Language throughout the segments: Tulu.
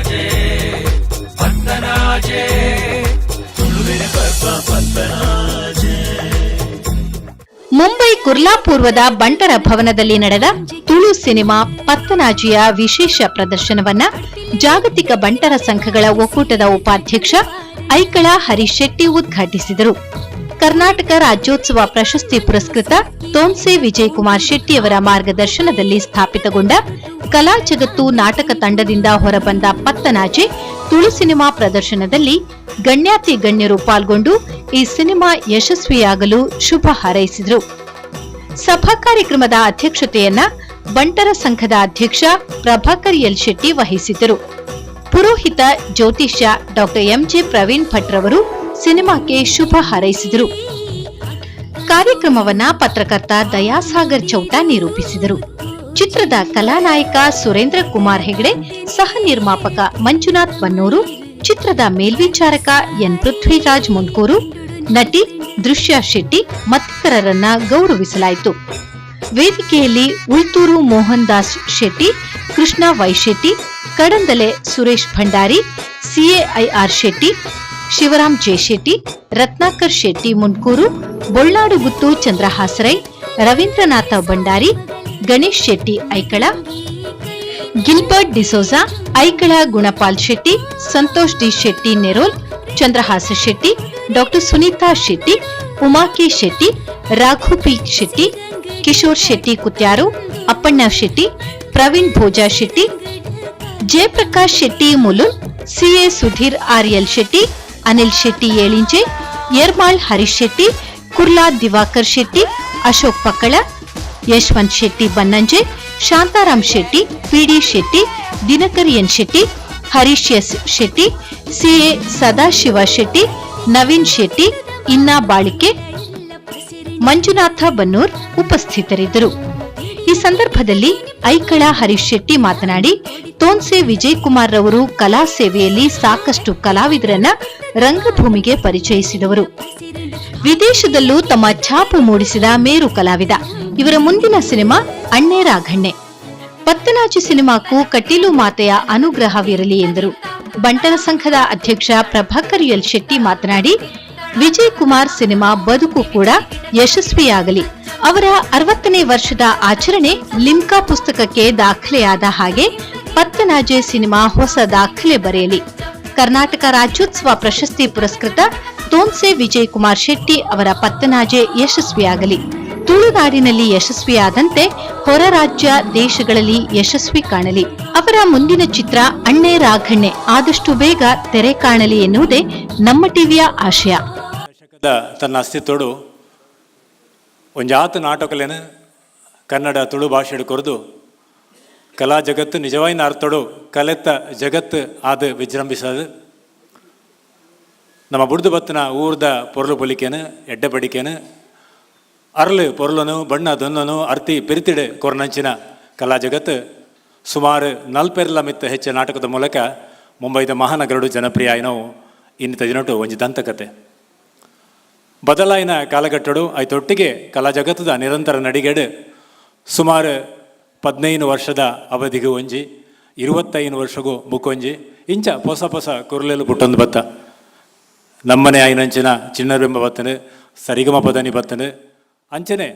ಪತ್ತನಾಜೆ ಪತ್ತನಾಜೆ ತುಳುವೆರ ಪರ್ಬ ಪತ್ತನಾಜೆ. ಮುಂಬೈ ಕುರ್ಲಾ ಪೂರ್ವದ ಬಂಟರ ಭವನದಲ್ಲಿ ನಡೆದ ತುಳು ಸಿನಿಮಾ ಪತ್ತನಾಜಿಯ ವಿಶೇಷ ಪ್ರದರ್ಶನವನ್ನ ಜಾಗತಿಕ ಬಂಟರ ಸಂಘಗಳ ಒಕ್ಕೂಟದ ಉಪಾಧ್ಯಕ್ಷ ಐಕಳ ಹರೀಶ್ ಶೆಟ್ಟಿ ಉದ್ಘಾಟಿಸಿದರು. ಕರ್ನಾಟಕ ರಾಜ್ಯೋತ್ಸವ ಪ್ರಶಸ್ತಿ ಪುರಸ್ಕೃತ ತೋನ್ಸೆ ವಿಜಯಕುಮಾರ್ ಶೆಟ್ಟಿಯವರ ಮಾರ್ಗದರ್ಶನದಲ್ಲಿ ಸ್ಥಾಪಿತಗೊಂಡ ಕಲಾ ಜಗತ್ತು ನಾಟಕ ತಂಡದಿಂದ ಹೊರಬಂದ ಪತ್ತನಾಜೆ ತುಳು ಸಿನಿಮಾ ಪ್ರದರ್ಶನದಲ್ಲಿ ಗಣ್ಯಾತಿ ಗಣ್ಯರು ಪಾಲ್ಗೊಂಡು ಈ ಸಿನಿಮಾ ಯಶಸ್ವಿಯಾಗಲು ಶುಭ ಹಾರೈಸಿದರು. ಸಭಾ ಕಾರ್ಯಕ್ರಮದ ಅಧ್ಯಕ್ಷತೆಯನ್ನ ಬಂಟರ ಸಂಘದ ಅಧ್ಯಕ್ಷ ಪ್ರಭಾಕರ್ ಎಲ್ ಶೆಟ್ಟಿ ವಹಿಸಿದ್ದರು. ಪುರೋಹಿತ ಜ್ಯೋತಿಷ್ಯ ಡಾಕ್ಟರ್ ಎಂಜೆ ಪ್ರವೀಣ್ ಭಟ್ರವರು ಸಿನಿಮಾಕ್ಕೆ ಶುಭ ಹಾರೈಸಿದರು. ಕಾರ್ಯಕ್ರಮವನ್ನ ಪತ್ರಕರ್ತ ದಯಾಸಾಗರ್ ಚೌಟ ನಿರೂಪಿಸಿದರು. ಚಿತ್ರದ ಕಲಾನಾಯಕ ಸುರೇಂದ್ರ ಕುಮಾರ್ ಹೆಗಡೆ, ಸಹ ನಿರ್ಮಾಪಕ ಮಂಜುನಾಥ್ ಬನ್ನೂರು, ಚಿತ್ರದ ಮೇಲ್ವಿಚಾರಕ ಎನ್ ಪೃಥ್ವಿರಾಜ್ ಮುಂಡ್ಕೂರು, ನಟಿ ದೃಶ್ಯ ಶೆಟ್ಟಿ ಮತ್ತಿತರರನ್ನ ಗೌರವಿಸಲಾಯಿತು. ವೇದಿಕೆಯಲ್ಲಿ Ultur Mohan Das Shetty, Krishna Y Shetty, Kadandale Suresh Bhandari, C A I R Shetty, Shivaram J Shetty, Ratnakar Shetty Mundkur, Bolladuguttu Chandrahasa Rai, Ravindranatha Bhandari, Ganesh Shetty Aikala, Gilbert D'Souza, Aikala Gunapal Shetty, Santosh D Shetty Nerol, Chandrahasa Shetty, doctor Sunita Shetty, Uma K Shetty, Raghu P Shetty, Kishore Shetty Kutyaru, Appanna Shetty, Praveen Bhoja Shetty, Jayaprakash Shetty Mulul, C A Sudhir R L Shetty, Anil Shetty Elinje, Yermal Harish Shetty, Kurla Diwakar Shetty, Ashok Pakkala, Yashwant Shetty Bannanje, Shantaram Shetty, PD Shetty, Dinakar ಎನ್ ಶೆಟ್ಟಿ, ಹರೀಶ್ ಎಸ್ ಶೆಟ್ಟಿ, ಸಿಎ ಸದಾಶಿವ ಶೆಟ್ಟಿ, ನವೀನ್ ಶೆಟ್ಟಿ, ಇನ್ನಾ ಬಾಳಿಕೆ, ಮಂಜುನಾಥ ಬನ್ನೂರ್ ಉಪಸ್ಥಿತರಿದ್ದರು. ಈ ಸಂದರ್ಭದಲ್ಲಿ ಐಕಳ ಹರೀಶ್ ಶೆಟ್ಟಿ ಮಾತನಾಡಿ, ತೋನ್ಸೆ ವಿಜಯ್ ಕುಮಾರ್ ರವರು ಕಲಾ ಸೇವೆಯಲ್ಲಿ ಸಾಕಷ್ಟು ಕಲಾವಿದರನ್ನ ರಂಗಭೂಮಿಗೆ ಪರಿಚಯಿಸಿದವರು. ವಿದೇಶದಲ್ಲೂ ತಮ್ಮ ಛಾಪು ಮೂಡಿಸಿದ ಮೇರು ಕಲಾವಿದ. ಇವರ ಮುಂದಿನ ಸಿನಿಮಾ ಅಣ್ಣೆ ರಾಘಣ್ಣೆ. ಪತ್ತನಾಜಿ ಸಿನಿಮಾಕ್ಕೂ ಕಟೀಲು ಮಾತೆಯ ಅನುಗ್ರಹವಿರಲಿ ಎಂದರು. ಬಂಟರ ಸಂಘದ ಅಧ್ಯಕ್ಷ ಪ್ರಭಾಕರ್ ಎಲ್ ಶೆಟ್ಟಿ ಮಾತನಾಡಿ, ವಿಜಯ್ ಕುಮಾರ್ ಸಿನಿಮಾ ಬದುಕು ಕೂಡ ಯಶಸ್ವಿಯಾಗಲಿ. ಅವರ 60ನೇ ವರ್ಷದ ಆಚರಣೆ ಲಿಮ್ಕಾ ಪುಸ್ತಕಕ್ಕೆ ದಾಖಲೆಯಾದ ಹಾಗೆ ಪತ್ತನಾಜೆ ಸಿನಿಮಾ ಹೊಸ ದಾಖಲೆ ಬರೆಯಲಿ. ಕರ್ನಾಟಕ ರಾಜ್ಯೋತ್ಸವ ಪ್ರಶಸ್ತಿ ಪುರಸ್ಕೃತ ತೋನ್ಸೆ ವಿಜಯ್ ಕುಮಾರ್ ಶೆಟ್ಟಿ ಅವರ ಪತ್ತನಾಜೆ ಯಶಸ್ವಿಯಾಗಲಿ. ತುಳುನಾಡಿನಲ್ಲಿ ಯಶಸ್ವಿಯಾದಂತೆ ಹೊರ ರಾಜ್ಯ, ದೇಶಗಳಲ್ಲಿ ಯಶಸ್ವಿ ಕಾಣಲಿ. ಅವರ ಮುಂದಿನ ಚಿತ್ರ ಅಣ್ಣೆ ರಾಘಣ್ಣೆ ಆದಷ್ಟು ಬೇಗ ತೆರೆ ಕಾಣಲಿ ಎನ್ನುವುದೇ ನಮ್ಮ ಟಿವಿಯ ಆಶಯ. ದಶಕದ ತನ್ನ ಅಸ್ತಿತ್ವಡು ಒಂಜಾತ ನಾಟಕಲೇನ ಕನ್ನಡ, ತುಳು ಭಾಷೆಡ್ ಕೊರ್ದು ಕಲಾ ಜಗತ್ತು ನಿಜವಾಯಿನ ಅರ್ಥಡು ಕಲೆತ್ತ ಜಗತ್ತು ಆದ ವಿಜೃಂಭಿಸದು. ನಮ್ಮ ಬುಡ್ದು ಬತ್ತಿನ ಊರ್ದ ಪೊರ್ಲು ಪೊಲಿಕೆನು, ಎಡ್ಡೆ ಪಡಿಕೆನು, ಅರ್ಲು ಪೊರ್ಲನು, ಬಣ್ಣ ದೊನ್ನನು ಅರ್ತಿ ಪಿರಿತಿಡು ಕೊರ್ನಂಚಿನ ಕಲಾ ಜಗತ್ತು ಸುಮಾರು ನಲ್ಪೆರ್ಲ ಮಿತ್ತ ಹೆಚ್ಚು ನಾಟಕದ ಮೂಲಕ ಮುಂಬೈದ ಮಹಾನಗರಡು ಜನಪ್ರಿಯ ಆಯಿನವು ಇನ್ನಿತ ದಿನಟು ಒಂಜಿ ದಂತಕತೆ. ಬದಲಾಯಿನ ಕಾಲಘಟ್ಟಡು ಐತೊಟ್ಟಿಗೆ ಕಲಾ ಜಗತ್ತದ ನಿರಂತರ ನಡಿಗೆಡು ಸುಮಾರು 15 ವರ್ಷದ ಅವಧಿಗೂ ಒಂಜಿ, 25 ವರ್ಷಗೂ ಬುಕ್ಕೊಂಜಿ, ಇಂಚ ಪೊಸ ಪೊಸ ಕುರ್ಲೆಲು ಪುಟ್ಟೊಂದು ಬತ್ತ. ನಮ್ಮನೆ ಆಯಿನಂಚಿನ ಚಿಣ್ಣರ್ಬೆಂಬ ಬತ್ತನು, ಸರಿಗಮ ಪದನಿ ಬತ್ತನು. ಅಂಚನೆ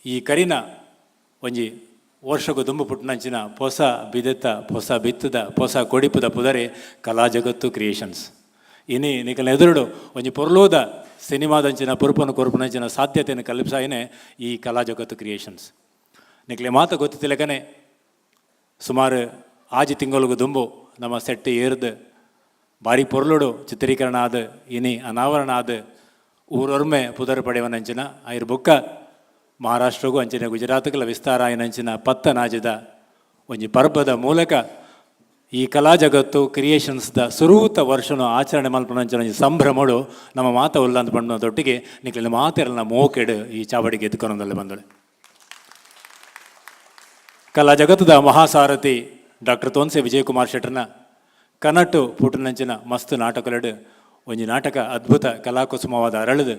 ಈ ಕರಿನ ಒಂಜಿ ವರ್ಷಗೂ ದುಂಬು ಪುಟ್ಟನಂಚಿನ ಪೊಸ ಬಿದೆತ್ತ, ಪೊಸ ಬಿತ್ತದ, ಪೊಸ ಕೊಡಿಪುದ ಪುದರೆ ಕಲಾ ಜಗತ್ತು ಕ್ರಿಯೇಷನ್ಸ್. ಇನಿ ನಿಕಲ್ನ ಎದುರುಡು ಒಂಜಿ ಪೊರ್ಲೋದ ಸಿನಿಮಾದಂಚಿನ ಪೊರ್ಪನು ಕೊರ್ಪುನಂಚಿನ ಸಾಧ್ಯತೆಯನ್ನು ಕಲ್ಪಿಸಾಯಿನೆ ಈ ಕಲಾ ಜಗತ್ತು ಕ್ರಿಯೇಷನ್ಸ್. ನಿಕ್ಲೆ ಮಾತ ಗೊತ್ತಿಲ್ಲಕನೆ, ಸುಮಾರು 6 ತಿಂಗಳಿಗೂ ದುಂಬು ನಮ್ಮ ಸೆಟ್ ಏರ್ದು, ಭಾರಿ ಪೊರ್ಲುಡು ಚಿತ್ರೀಕರಣ ಆದ, ಇನಿ ಅನಾವರಣ ಆದ, ಊರೊರ್ಮೆ ಪುದರ್ ಪಡೆವನಂಚಿನ, ಐರ್ ಬೊಕ್ಕ ಮಹಾರಾಷ್ಟ್ರಗೂ ಅಂಚಿನ ಗುಜರಾತ್ಗಳ ವಿಸ್ತಾರ ಆಯಿನಂಚಿನ ಪತ್ತನಾಜದ ಒಂಜಿ ಪರ್ಬದ ಮೂಲಕ ಈ ಕಲಾ ಜಗತ್ತು ಕ್ರಿಯೇಷನ್ಸ್ದ ಸುರೂತ ವರ್ಷನು ಆಚರಣೆ ಮಲ್ಪನಂಚಿನ ಒಂಜಿ ಸಂಭ್ರಮಡು ನಮ್ಮ ಮಾತ ಉಲ್ಲಂತ ಪಂಡದೊಟ್ಟಿಗೆ ನಿಕ್ಲೆನ ಮಾತೆರನ ಮೋಕೆಡು ಈ ಚಾವಡಿಗೆ ಎದ್ಕೊನೊಂದಲ್ಲ ಬಂದಳೆ. ಕಲಾ ಜಗತ್ತದ ಮಹಾಸಾರಥಿ ಡಾಕ್ಟರ್ ತೋನ್ಸೆ ವಿಜಯಕುಮಾರ್ ಶೆಟ್ಟರ್ನ ಕನಟು ಪುಟನಂಚಿನ ಮಸ್ತ್ ನಾಟಕಲೆಡು ಒಂಜಿ ನಾಟಕ ಅದ್ಭುತ ಕಲಾಕುಸುಮವಾದ ಅರಳದು,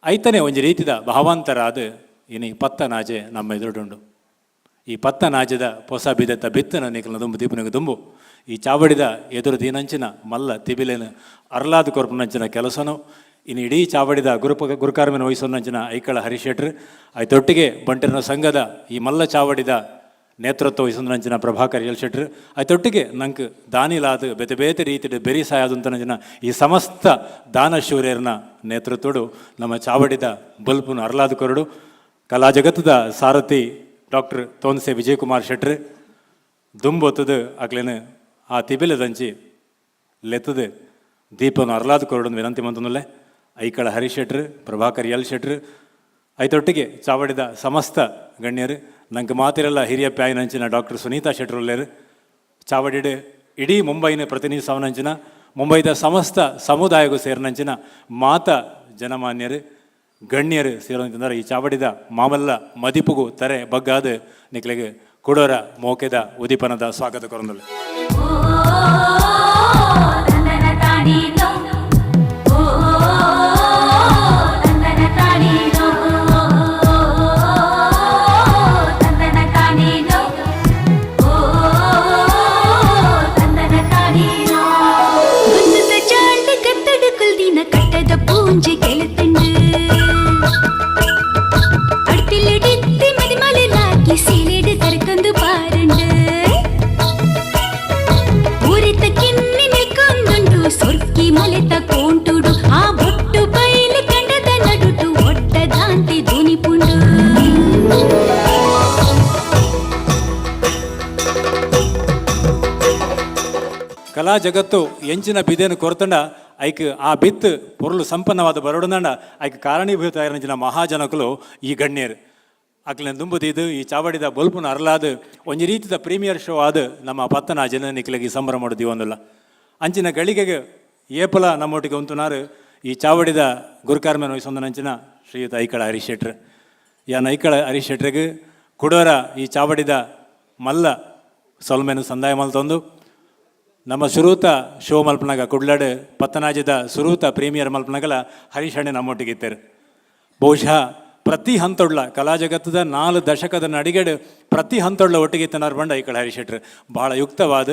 ಐತನೆ ಒಂಜಿ ರೀತಿದ ಭಾವಾಂತರ ಅದು ಇನಿ ಪತ್ತನಾಜೆ ನಮ್ಮ ಎದುರುಡುಂಡು. ಈ ಪತ್ತನಾಜದ ಪೊಸ ಬಿದೆತ ಬಿತ್ತನ ನಿಕಲ್ನ ದುಂಬು ದೀಪನಿಗೆ ದುಂಬು ಈ ಚಾವಡಿದ ಎದುರು ದೀನಂಚಿನ ಮಲ್ಲ ತಿಬಿಲೆನ ಅರ್ಲಾದ ಕೊರ್ಪುನಂಚಿನ ಕೆಲಸನು ಇನ್ನು ಇಡೀ ಚಾವಡಿದ ಗುರುಪ ಗುರುಕಾರ್ಮಿನ ವಹಿಸೋನಂಚಿನ ಐಕಳ ಹರಿಶೆಟ್ರು, ಐತೊಟ್ಟಿಗೆ ಬಂಟರನ ಸಂಘದ ಈ ಮಲ್ಲ ಚಾವಡಿದ ನೇತೃತ್ವ ವಹಿಸೋನಂಚಿನ ಪ್ರಭಾಕರ್ ಎಲ್ ಶೆಟ್ರು, ಐತೊಟ್ಟಿಗೆ ನಂಗೆ ದಾನಿಲಾದ ಬೇತೆ ಬೇತೆ ರೀತಿಯ ಬೆರಿ ಸಾಯಾದಂತನಂಚಿನ ಈ ಸಮಸ್ತ ದಾನಶೂರ್ಯರನ ನೇತೃತ್ವಡು ನಮ್ಮ ಚಾವಡಿದ ಬಲ್ಪುನ ಅರ್ಲಾದ ಕೊರಡು ಕಲಾ ಜಗತ್ತದ ಸಾರಥಿ ಡಾಕ್ಟರ್ ತೋನ್ಸೆ ವಿಜಯಕುಮಾರ್ ಶೆಟ್ರು ದುಂಬೊತ್ತದು ಅಕ್ಲೇನು ಆ ತಿಬಿಲದಂಚಿ ಲೆತ್ತದು ದೀಪನ ಅರ್ಲಾದ ಕೊರಡು ವಿನಂತಿ ಮಂತನಲ್ಲೇ. ಐಕಳ ಹರೀಶ್ ಶೆಟ್ರು, ಪ್ರಭಾಕರ್ ಎಲ್ ಶೆಟ್ರು, ಐತೊಟ್ಟಿಗೆ ಚಾವಡಿದ ಸಮಸ್ತ ಗಣ್ಯರು, ನಂಗೆ ಮಾತಿರಲ್ಲ ಹಿರಿಯ ಪ್ಯಾಯಿನಂಚಿನ ಡಾಕ್ಟರ್ ಸುನೀತಾ ಶೆಟ್ರುಲ್ಲೇರು, ಚಾವಡಿಡು ಇಡೀ ಮುಂಬೈನ ಪ್ರತಿನಿಧಿಸವನಂಚಿನ ಮುಂಬೈದ ಸಮಸ್ತ ಸಮುದಾಯಗೂ ಸೇರಿನಂಚಿನ ಮಾತ ಜನಮಾನ್ಯರು ಗಣ್ಯರು ಸೇರೋಂತಂದ್ರೆ ಈ ಚಾವಡಿದ ಮಾಮಲ್ಲ ಮದಿಪುಗು ತರೆ ಬಗ್ಗಾದ ನಿಕ್ಲೆಗೆ ಕೊಡೋರ ಮೋಕೆದ ಉದೀಪನದ ಸ್ವಾಗತ ಕೊರಂದುಲ್ಲೆ. ತಂದನ ತಾನೀನೋ, ಓ ತಂದನ ತಾನೀನೋ, ತಂದನ ತಾನೀನೋ, ಓ ತಂದನ ತಾನೀನೋ. ಗುಂದದ ಚಾಂಡ ಕತ್ತಡ ಕುಲ್ದಿನ ಕಟ್ಟದ ಪೂಂಜೆ ಕೆಳತಂಡು அடுப்பிலடித்து மதிமலராக்கி சீலேடு கறக்கந்து பாருண்டு ಊರಿತ ಕಿನ್ನಿ ನಿಲ್ಕೊಂದುಂಡು ಸೊರ್ಕಿ ಮಲೆತ ಕೋಂಟುಡು ಆ ಬೊಟ್ಟು ಬೈಲು ಕಂಡದ ನಡುಟು ಒಟ್ಟ ದಾಂತಿ ದುನಿಪುಂಡು. ಕಲಾ ಜಗತ್ತು ಎಂಚಿನ ಬಿದೇನು ಕೊರತಂಡ ಐಕ್ ಆ ಬಿತ್ತು ಪೊರುಳು ಸಂಪನ್ನವಾದ ಬರೋಡಂಡ ಐಕ್ ಕಾರಣೀಭೂತ ನಂಚಿನ ಮಹಾಜನಕುಲು ಈ ಗಣ್ಯರು. ಅಕ್ಲೆನ ದುಂಬುದೀದು ಈ ಚಾವಡಿದ ಬೊಲ್ಪುನ ಅರ್ಲಾದ ಒಂಜಿ ರೀತಿದ ಪ್ರೀಮಿಯರ್ ಶೋ ಆದ ನಮ್ಮ ಪತ್ತನಾಜನ ನಿಕ್ಲೆಗೆ ಈ ಸಂಭ್ರಮ ದಿವೊಂದುಲ್ಲ. ಅಂಚಿನ ಗಳಿಗೆಗೆ ಏಪಲ ನಮ್ಮೊಟ್ಟಿಗೆ ಉಂತುನಾರು ಈ ಚಾವಡಿದ ಗುರುಕಾರ್ಮೆನ ವಹಿಸೊಂದನಂಚಿನ ಶ್ರೀಯುತ ಐಕಳ ಹರೀಶ್ ಶೆಟ್ರ್. ಯಾನ್ ಐಕಳ ಹರೀಶ್ ಶೆಟ್ರಿಗೆ ಕುಡೋರ ಈ ಚಾವಡಿದ ಮಲ್ಲ ಸೊಲ್ಮೆನು ಸಂದಾಯ ಮಲ್ತೊಂದು, ನಮ್ಮ ಸುರೂತ ಶೋ ಮಲ್ಪನಾಗ ಕುಡ್ಲಾಡು ಪತ್ತನಾಜದ ಸುರೂತ ಪ್ರೀಮಿಯರ್ ಮಲ್ಪನಾಗಲ ಹರೀಶ್ ಅಣ್ಣೆ ನಮ್ಮೊಟ್ಟಿಗೆ ಇತ್ತಾರೆ. ಬಹುಶಃ ಪ್ರತಿ ಹಂತೊಡ್ಲ ಕಲಾ ಜಗತ್ತದ 4 ದಶಕದ ನಡಿಗೆಡು ಪ್ರತಿ ಹಂತೊಡ್ಲ ಒಟ್ಟಿಗೆ ಇತ್ತನಾರು ಬಂಡ ಈ ಕಡೆ ಹರೀಶ್ ಶೆಟ್ರು ಬಹಳ ಯುಕ್ತವಾದ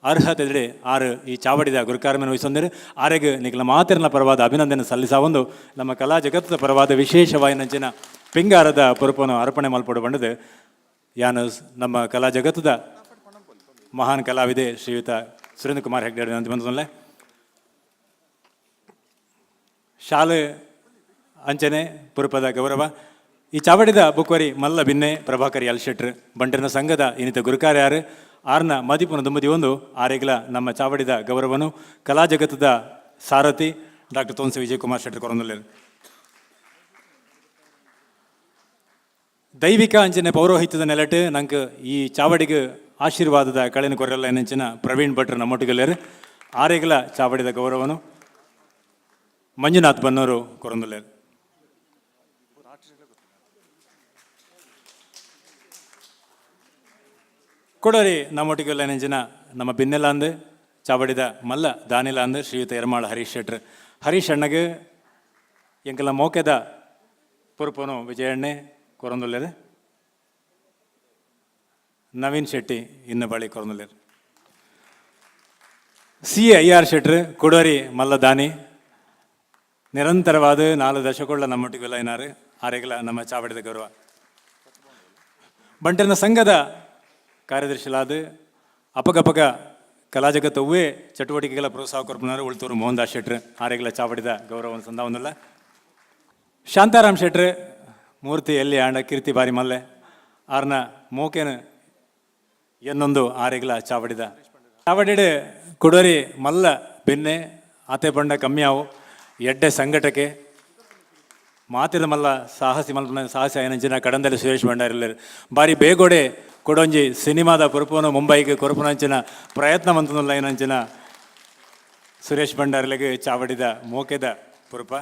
ಅರ್ಹತೆ ಆರು ಈ ಚಾವಡಿದ ಗುರುಕಾರ್ಮೆನ ವಹಿಸೊಂದಿರು. ಆರೆಗ್ ನಿಖಲ ಮಾತಿರನ ಪರವಾದ ಅಭಿನಂದನೆ ಸಲ್ಲಿಸಾವೊಂದು ನಮ್ಮ ಕಲಾ ಜಗತ್ತದ ಪರವಾದ ವಿಶೇಷವಾಯಿನಂಚಿನ ಪಿಂಗಾರದ ಪೊರುಪನ್ನು ಅರ್ಪಣೆ ಮಲ್ಪಡು ಬಂಡದು ಯಾನು ನಮ್ಮ ಕಲಾ ಜಗತ್ತದ ಮಹಾನ್ ಕಲಾವಿದೆ ಶ್ರೀಯುತ ಸುರೇಂದ್ರ ಕುಮಾರ್ ಹೆಗ್ಡೆ ಅಂತ ಬಂದಲ್ಲ. ಶಾಲೆ ಅಂಚನೆ ಪುರುಪದ ಗೌರವ ಈ ಚಾವಡಿದ ಬುಕ್ವರಿ ಮಲ್ಲ ಬಿನ್ನೆ ಪ್ರಭಾಕರ್ ಎಲ್ ಶೆಟ್ರ್ ಬಂಟನ ಸಂಘದ ಇನ್ನಿತ ಗುರುಕಾರ್ಯಾರು ಆರ್ನ ಮದಿಪುನ ದುಂಬದಿ ಒಂದು ಆರೆಗ್ಲ ನಮ್ಮ ಚಾವಡಿದ ಗೌರವನು ಕಲಾ ಜಗತ್ತದ ಸಾರಥಿ ಡಾಕ್ಟರ್ ತೋನ್ಸೆ ವಿಜಯಕುಮಾರ್ ಶೆಟ್ರ್ ಕೊರಂದುಲ್ಲೇರು. ದೈವಿಕ ಅಂಚನೆ ಪೌರೋಹಿತ್ಯದ ನೆಲಟು ನಂಗೆ ಈ ಚಾವಡಿಗೆ ಆಶೀರ್ವಾದದ ಕಳೆನ ಕೊರಲ್ಲ ನೆಂಚಿನ ಪ್ರವೀಣ್ ಭಟ್ರು ನಮ್ಮೊಟ್ಟಿಗೆಲ್ಲೇರು. ಆರೆಗ್ಲ ಚಾವಡಿದ ಗೌರವನು ಮಂಜುನಾಥ್ ಬನ್ನೂರು ಕೊರಂದುಲ್ಲೇರು. ಕೊಡರಿ ನಮ್ಮೊಟ್ಟಿಗೆಲ್ಲ ನೆಂಚಿನ ನಮ್ಮ ಬಿನ್ನೆಲಾಂದು ಚಾವಡಿದ ಮಲ್ಲ ದಾನಿಲಾಂದು ಶ್ರೀಯುತ ಯರಮಾಳ ಹರೀಶ್ ಶೆಟ್ರ್. ಹರೀಶ್ ಅಣ್ಣಗೆ ಎಂಕಲ ಮೋಕೆದ ಪುರುಪನು ವಿಜಯಣ್ಣೆ ಕೊರಂದುಲ್ಲೇರು. ನವೀನ್ ಶೆಟ್ಟಿ ಇನ್ನು ಬಳಿ ಕೊರಂದುಲ್ಲೇರು. C I R ಶೆಟ್ರು ಕೊಡೋರಿ ಮಲ್ಲ ದಾನಿ ನಿರಂತರವಾದ 4 ದಶಕಗಳ ನಮ್ಮೊಟ್ಟಿಗೆಲ್ಲ ಏನಾರು ಆರೆಗಲ ನಮ್ಮ ಚಾವಡಿದ ಗೌರವ. ಬಂಟನ ಸಂಘದ ಕಾರ್ಯದರ್ಶಿಲಾದ ಅಪಗಪಗ ಕಲಾ ಜಗತ್ತವೇ ಚಟುವಟಿಕೆಗಳ ಪ್ರೋತ್ಸಾಹ ಕೊರ್ಪುನಾರು ಉಳ್ತೂರು ಮೋಹನ್ ದಾಸ್ ಶೆಟ್ರು ಆರೆಗಲ ಚಾವಡಿದ ಗೌರವವನ್ನು ಸಂದಾವನ್ನಲ್ಲ. ಶಾಂತಾರಾಮ್ ಶೆಟ್ರು ಮೂರ್ತಿ ಎಲ್ಲಿ ಆಂಡ ಕೀರ್ತಿ ಬಾರಿ ಮಲ್ಲೆ ಆರ್ನ ಮೋಕೆನ ಎನ್ನೊಂದು ಆರೆಗಲ ಚಾವಡಿದ ಚಾವಡಿಡೆ ಕುಡೋರಿ ಮಲ್ಲ ಬೆನ್ನೆ ಆತೆ ಬಂಡ ಕಮ್ಮಿಯಾವು ಎಡ್ಡೆ ಸಂಘಟಕೆ ಮಾತಿದ ಮಲ್ಲ ಸಾಹಸಿ ಮಲ್ಪನ ಸಾಹಸಿ ಐನಂಚಿನ ಕಡಂದಲ್ಲಿ ಸುರೇಶ್ ಭಂಡಾರಿಲ್ಲರು ಬಾರಿ ಬೇಗೋಡೆ ಕೊಡೊಂಜಿ ಸಿನಿಮಾದ ಕೊರಪುನು ಮುಂಬೈಗೆ ಕೊರಪುನಂಚಿನ ಪ್ರಯತ್ನ ಮಂತನಲ್ಲ ಐನಂಚಿನ ಸುರೇಶ್ ಭಂಡಾರಿಲಿಗೆ ಚಾವಡಿದ ಮೋಕೆದ ಪುರುಪ.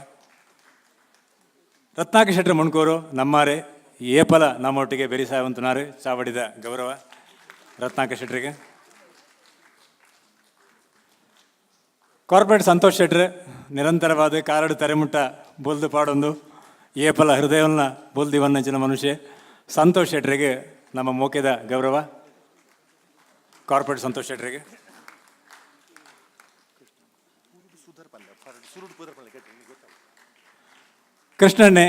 ರತ್ನಾಕ ಶೆಟ್ಟರ್ ಮುಣ್ಕೂರು ನಮ್ಮಾರೆ ಏಪಲ ನಮ್ಮೊಟ್ಟಿಗೆ ಬೆರಿಸಾವಂತನಾರು ಚಾವಡಿದ ಗೌರವ ರತ್ನಾಕ ಶೆಟ್ಟರಿಗೆ. ಕಾರ್ಪೊರೇಟ್ ಸಂತೋಷ್ ಶೆಟ್ರು ನಿರಂತರವಾದ ಕಾರಡು ತರೆಮುಟ್ಟ ಬೊಲ್ದು ಪಾಡೊಂದು ಏಪಲ ಹೃದಯವನ್ನ ಬೊಲ್ದಿವನ್ನಂಚಿನ ಮನುಷ್ಯ ಸಂತೋಷ್ ಶೆಟ್ಟರಿಗೆ ನಮ್ಮ ಮೋಕೆದ ಗೌರವ ಕಾರ್ಪೊರೇಟ್ ಸಂತೋಷ್ ಶೆಟ್ಟರಿಗೆ. ಕೃಷ್ಣಣ್ಣೆ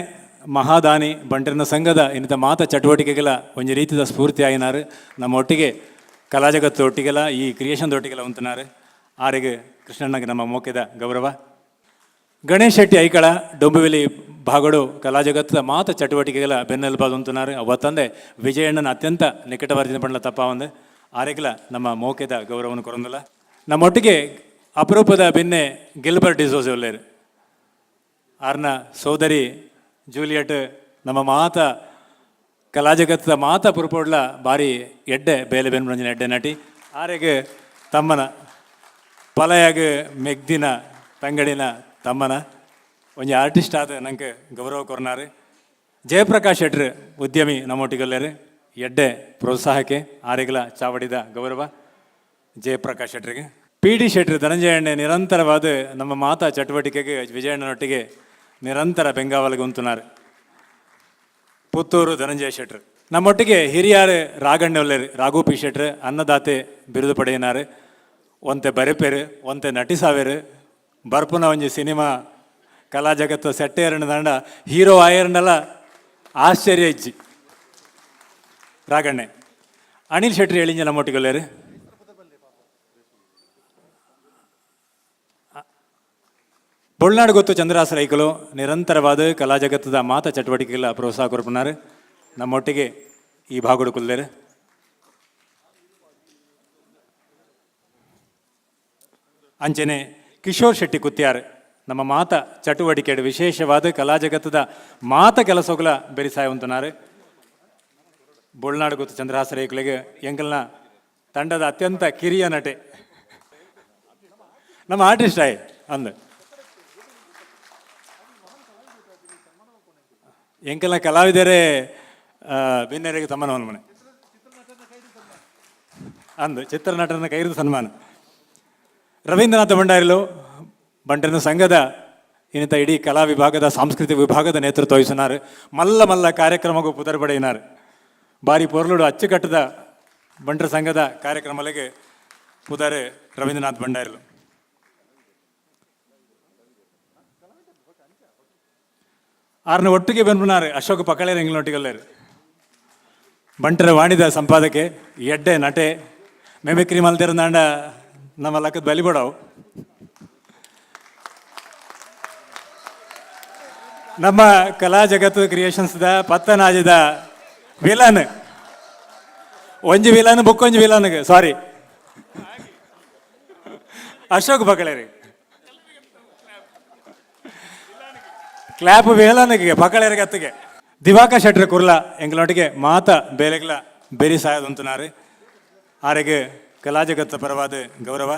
ಮಹಾದಾನಿ ಬಂಟರನ ಸಂಘದ ಇನ್ನಿತ ಮಾತ ಚಟುವಟಿಕೆಗಳ ಒಂಜಿ ರೀತಿದ ಸ್ಫೂರ್ತಿ ಆಯಿನಾರು. ನಮ್ಮ ಒಟ್ಟಿಗೆ ಕಲಾ ಜಗತ್ತು ಒಟ್ಟಿಗೆಲ್ಲ ಈ ಕ್ರಿಯೇಷನ್ ಒಟ್ಟಿಗೆಲ್ಲ ಉಂತನಾರು. ಆರಿಗೆ ಕೃಷ್ಣಣ್ಣಗೆ ನಮ್ಮ ಮೋಕೆದ ಗೌರವ. ಗಣೇಶ್ ಶೆಟ್ಟಿ ಐಕಳ ಡೊಂಬುವೆಲಿ ಭಾಗಡು ಕಲಾ ಜಗತ್ತದ ಮಾತ ಚಟುವಟಿಕೆಗಳ ಬೆನ್ನೆಲುಬಾದ ಉಂತುನಾರು. ಅವತ್ತಂದೆ ವಿಜಯಣ್ಣನ ಅತ್ಯಂತ ನಿಕಟವರ್ಜಿನ ಪಂಡ್ಲ ತಪ್ಪ ಒಂದು ಆರೆಗ್ಲ ನಮ್ಮ ಮೋಕೆದ ಗೌರವವನ್ನು ಕೊರೊಂದಿಲ್ಲ. ನಮ್ಮೊಟ್ಟಿಗೆ ಅಪರೂಪದ ಬೆನ್ನೆ ಗಿಲ್ಬರ್ಟ್ ಡಿಸೋಜ್ ಉಲ್ಲೇರು. ಆರ್ನ ಸೋದರಿ ಜೂಲಿಯಟ್ ನಮ್ಮ ಮಾತ ಕಲಾ ಜಗತ್ತದ ಮಾತ ಪುರ್ಪೋಡ್ಲ ಬಾರಿ ಎಡ್ಡೆ ಬೇಲೆ ಬೆನ್ಮಂಜಿನ ಎಡ್ಡೆ ನಟಿ. ಆರೆಗೆ ತಮ್ಮನ ಪಲಯಾಗ ಮೆಗ್ದಿನ ತಂಗಡಿನ ತಮ್ಮನ ಒಂಜಿ ಆರ್ಟಿಸ್ಟ್ ಆದ ನಂಗೆ ಗೌರವ ಕೊರ್ನಾರು. ಜಯಪ್ರಕಾಶ್ ಶೆಟ್ರು ಉದ್ಯಮಿ ನಮ್ಮೊಟ್ಟಿಗಲ್ಲೇರು. ಎಡ್ಡೆ ಪ್ರೋತ್ಸಾಹಕ್ಕೆ ಆರೆಗ್ಲ ಚಾವಡಿದ ಗೌರವ ಜಯಪ್ರಕಾಶ್ ಶೆಟ್ರಿಗೆ. ಪಿ ಡಿ ಶೆಟ್ರು ಧನಂಜಯ ಅಣ್ಣೆ ನಿರಂತರವಾದ ನಮ್ಮ ಮಾತಾ ಚಟುವಟಿಕೆಗೆ ವಿಜಯಣ್ಣನೊಟ್ಟಿಗೆ ನಿರಂತರ ಬೆಂಗಾವಲಿಗೆ ಉಂತುನಾರು ಪುತ್ತೂರು ಧನಂಜಯ ಶೆಟ್ರು. ನಮ್ಮೊಟ್ಟಿಗೆ ಹಿರಿಯಾರು ರಾಗಣ್ಣ ಒಲ್ಲೇರು. ರಾಘು ಪಿ ಶೆಟ್ರು ಅನ್ನದಾತೆ ಬಿರುದು ಪಡೆಯಿನಾರು. ಒಂತೆ ಬರೆಪೇರು, ಒಂತೆ ನಟಿಸಾವೇರು. ಬರ್ಪುನ ಒಂಜಿ ಸಿನಿಮಾ ಕಲಾ ಜಗತ್ತು ಸೆಟ್ಟೇರಣ ದಂಡ ಹೀರೋ ಆಯರ್ನಲ್ಲ ಆಶ್ಚರ್ಯ ಇಜ್ಜಿ ರಾಗಣ್ಣೆ. ಅನಿಲ್ ಶೆಟ್ರು ಹೇಳಿಂಜ ನಮ್ಮೊಟ್ಟಿಗೆ ಒಲ್ಲೇರು. ಬೊಳ್ನಾಡು ಗೊತ್ತು ಚಂದ್ರಹಾಸ ರೈಕಲು ನಿರಂತರವಾದ ಕಲಾ ಜಗತ್ತದ ಮಾತ ಚಟುವಟಿಕೆಗಳ ಪ್ರೋತ್ಸಾಹ ಕೊರ್ಪುನಾರು. ನಮ್ಮೊಟ್ಟಿಗೆ ಈ ಭಾಗಡು ಕುಲ್ದೇರು. ಅಂಚನೆ ಕಿಶೋರ್ ಶೆಟ್ಟಿ ಕುತ್ತಿಯಾರ್ ನಮ್ಮ ಮಾತ ಚಟುವಟಿಕೆ ವಿಶೇಷವಾದ ಕಲಾ ಜಗತ್ತದ ಮಾತ ಕೆಲಸಗಳ ಬೆರಿಸಾಯವಂತನಾರು. ಬೊಳ್ನಾಡು ಗೊತ್ತು ಚಂದ್ರಹಾಸ ರೈಕುಲಿಗೆ ಎಂಕಲ್ನ ತಂಡದ ಅತ್ಯಂತ ಕಿರಿಯ ನಟೆ, ನಮ್ಮ ಆರ್ಟಿಸ್ಟ್ ಆಯ್ ಅಂದ ಎಂಕಲ್ನ ಕಲಾವಿದರೇ ಬಿನ್ನೆರೆಗೆ ತಮ್ಮನ ಮನೆ ಅಂದು ಚಿತ್ರನಟನ ಕೈರಿದ ಸನ್ಮಾನ. ರವೀಂದ್ರನಾಥ ಭಂಡಾರಿಲು ಬಂಟನ ಸಂಘದ ಇನ್ನಿತ ಇಡೀ ಕಲಾ ವಿಭಾಗದ ಸಾಂಸ್ಕೃತಿಕ ವಿಭಾಗದ ನೇತೃತ್ವ ವಹಿಸಿನಾರು. ಮಲ್ಲ ಮಲ್ಲ ಕಾರ್ಯಕ್ರಮಕ್ಕೂ ಪುದರ್ ಪಡೆಯಿನಾರು. ಬಾರಿ ಪೊರ್ಲುಡು ಅಚ್ಚುಕಟ್ಟದ ಬಂಟರ ಸಂಘದ ಕಾರ್ಯಕ್ರಮಗಳಿಗೆ ಪುದರ್ ರವೀಂದ್ರನಾಥ್ ಭಂಡಾರಿಲು. ಆರ್ನ ಒಟ್ಟಿಗೆ ಬೆನ್ಪುನಾರು ಅಶೋಕ್ ಪಕ್ಕಳೇರು ಎಂಗ್ಲೊಟ್ಟಿಗಲ್ಲೇರು. ಬಂಟರ ವಾಣಿದ ಸಂಪಾದಕೆ, ಎಡ್ಡೆ ನಟೆ, ಮೆಮಿಕ್ರಿ ಮಲ್ತಿರಂದಾಂಡ ನಮ್ಮ ಲಕ್ಕದ ಬಲಿ ಬಡವು. ನಮ್ಮ ಕಲಾ ಜಗತ್ತು ಕ್ರಿಯೇಷನ್ಸ್ದ ಪತ್ತನಾಜದ ವಿಲನ್, ಒಂಜಿ ವಿಲನ್ ಬುಕ್ಕೊಂಜಿ ವಿಲನ್, ಸಾರಿ ಅಶೋಕ್ ಬಕಳೇರಿ. ಕ್ಲಾಪ್ ವೇಲನಿಗೆ ಪಕಳೇರಿಗೆ ಅತ್ತಿಗೆ. ದಿವಾಕ ಶೆಟ್ರ ಕುರ್ಲಾ ಎಂಗ್ಲೊಟ್ಟಿಗೆ ಮಾತ ಬೇಲೆಗ್ಲ ಬೇರಿ ಸಾಯದಂತುನಾರು. ಆರೆಗೆ ಕಲಾ ಜಗತ್ತ ಪರವಾದ ಗೌರವ.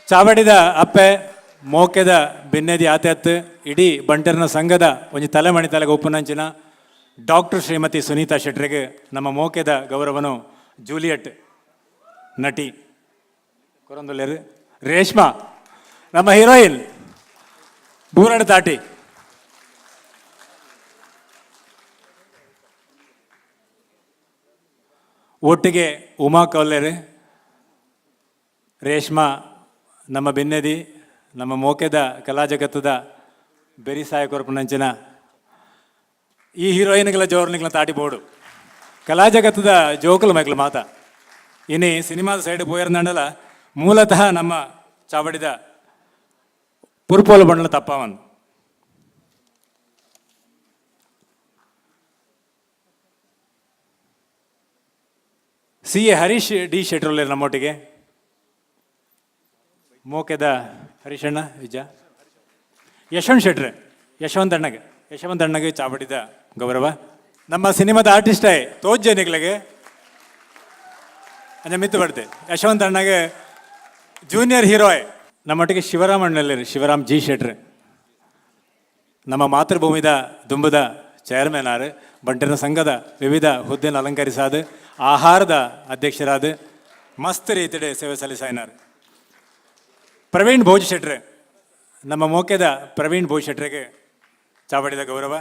ಚಾವಡಿದ ಅಪ್ಪೆ ಮೋಕೆದ ಬಿನ್ನೆದಿ ಆತೆತ್ತು ಇಡೀ ಬಂಟರ್ನ ಸಂಘದ ಒಂಜಿ ತಲೆಮಣಿ ತಲೆಗೆ ಉಪ್ಪುನಂಚಿನ ಡಾಕ್ಟರ್ ಶ್ರೀಮತಿ ಸುನೀತಾ ಶೆಟ್ರಿಗೆ ನಮ್ಮ ಮೋಕೆದ ಗೌರವನು ಜೂಲಿಯಟ್ ನಟಿ ಕೊರಂದುಲ್ಲೇರು. ರೇಷ್ಮಾ ನಮ್ಮ ಹೀರೋಯಿನ್ ಬೂರಡ ತಾಟಿ. ಒಟ್ಟಿಗೆ ಉಮಾ ಕೌಲ್ಯರು. ರೇಷ್ಮಾ ನಮ್ಮ ಬೆನ್ನೆದಿ ನಮ್ಮ ಮೋಕೆದ ಕಲಾ ಜಗತ್ತದ ಬೆರಿಸಾಯ ಕೊರಪುನಂಚಿನ ಈ ಹೀರೋಯಿನ್ಗಳ ಜೋರ್ನಿಗಳ ತಾಟಿ ಬೋಡು. ಕಲಾ ಜಗತ್ತದ ಜೋಕುಲು ಮೈಕ್ಲು ಮಾತ ಇನಿ ಸಿನಿಮಾದ ಸೈಡ್ ಪೋಯರ್ನಂಡಲ ಮೂಲತಃ ನಮ್ಮ ಚಾವಡಿದ ಪುರ್ಪೋಲು ಬಂಡಲ ತಪ್ಪವನ್. C A Harish D ಶೆಟ್ರುಲ್ಲೇರು ನಮ್ಮೊಟ್ಟಿಗೆ. ಮೋಕೆದ ಹರೀಶಣ್ಣ ನಿಜ. ಯಶವಂತ್ ಶೆಟ್ರೆ, ಯಶವಂತ್ ಅಣ್ಣಗೆ, ಯಶವಂತ್ ಅಣ್ಣಗೆ ಚಾವಡಿದ ಗೌರವ. ನಮ್ಮ ಸಿನಿಮಾದ ಆರ್ಟಿಸ್ಟೇ ತೋಜ್ಜನಿಗಳಿಗೆ ಅಂಜ ಮಿತ್ತು ಬಡ್ತೆ. ಯಶವಂತ್ ಅಣ್ಣಗೆ ಜೂನಿಯರ್ ಹೀರೋಯ್. ನಮ್ಮೊಟ್ಟಿಗೆ ಶಿವರಾಮ್ ಅಣ್ಣಲ್ಲಿ, ಶಿವರಾಮ್ ಜಿ ಶೆಟ್ರೆ ನಮ್ಮ ಮಾತೃಭೂಮಿದ ದುಂಬದ ಚೇರ್ಮನ್ ಆರು. ಬಂಟನ ಸಂಘದ ವಿವಿಧ ಹುದ್ದೆಯನ್ನು ಅಲಂಕರಿಸಾದ ಆಹಾರದ ಅಧ್ಯಕ್ಷರಾದ ಮಸ್ತ್ ರೀತಿಡೆ ಸೇವೆ ಸಲ್ಲಿಸಾಯಿನಾರು. ಪ್ರವೀಣ್ ಭೋಜ್ ಶೆಟ್ರೆ ನಮ್ಮ ಮೋಕೆದ ಪ್ರವೀಣ್ ಭೂಷೆಟ್ರಿಗೆ ಚಾವಡಿದ ಗೌರವ.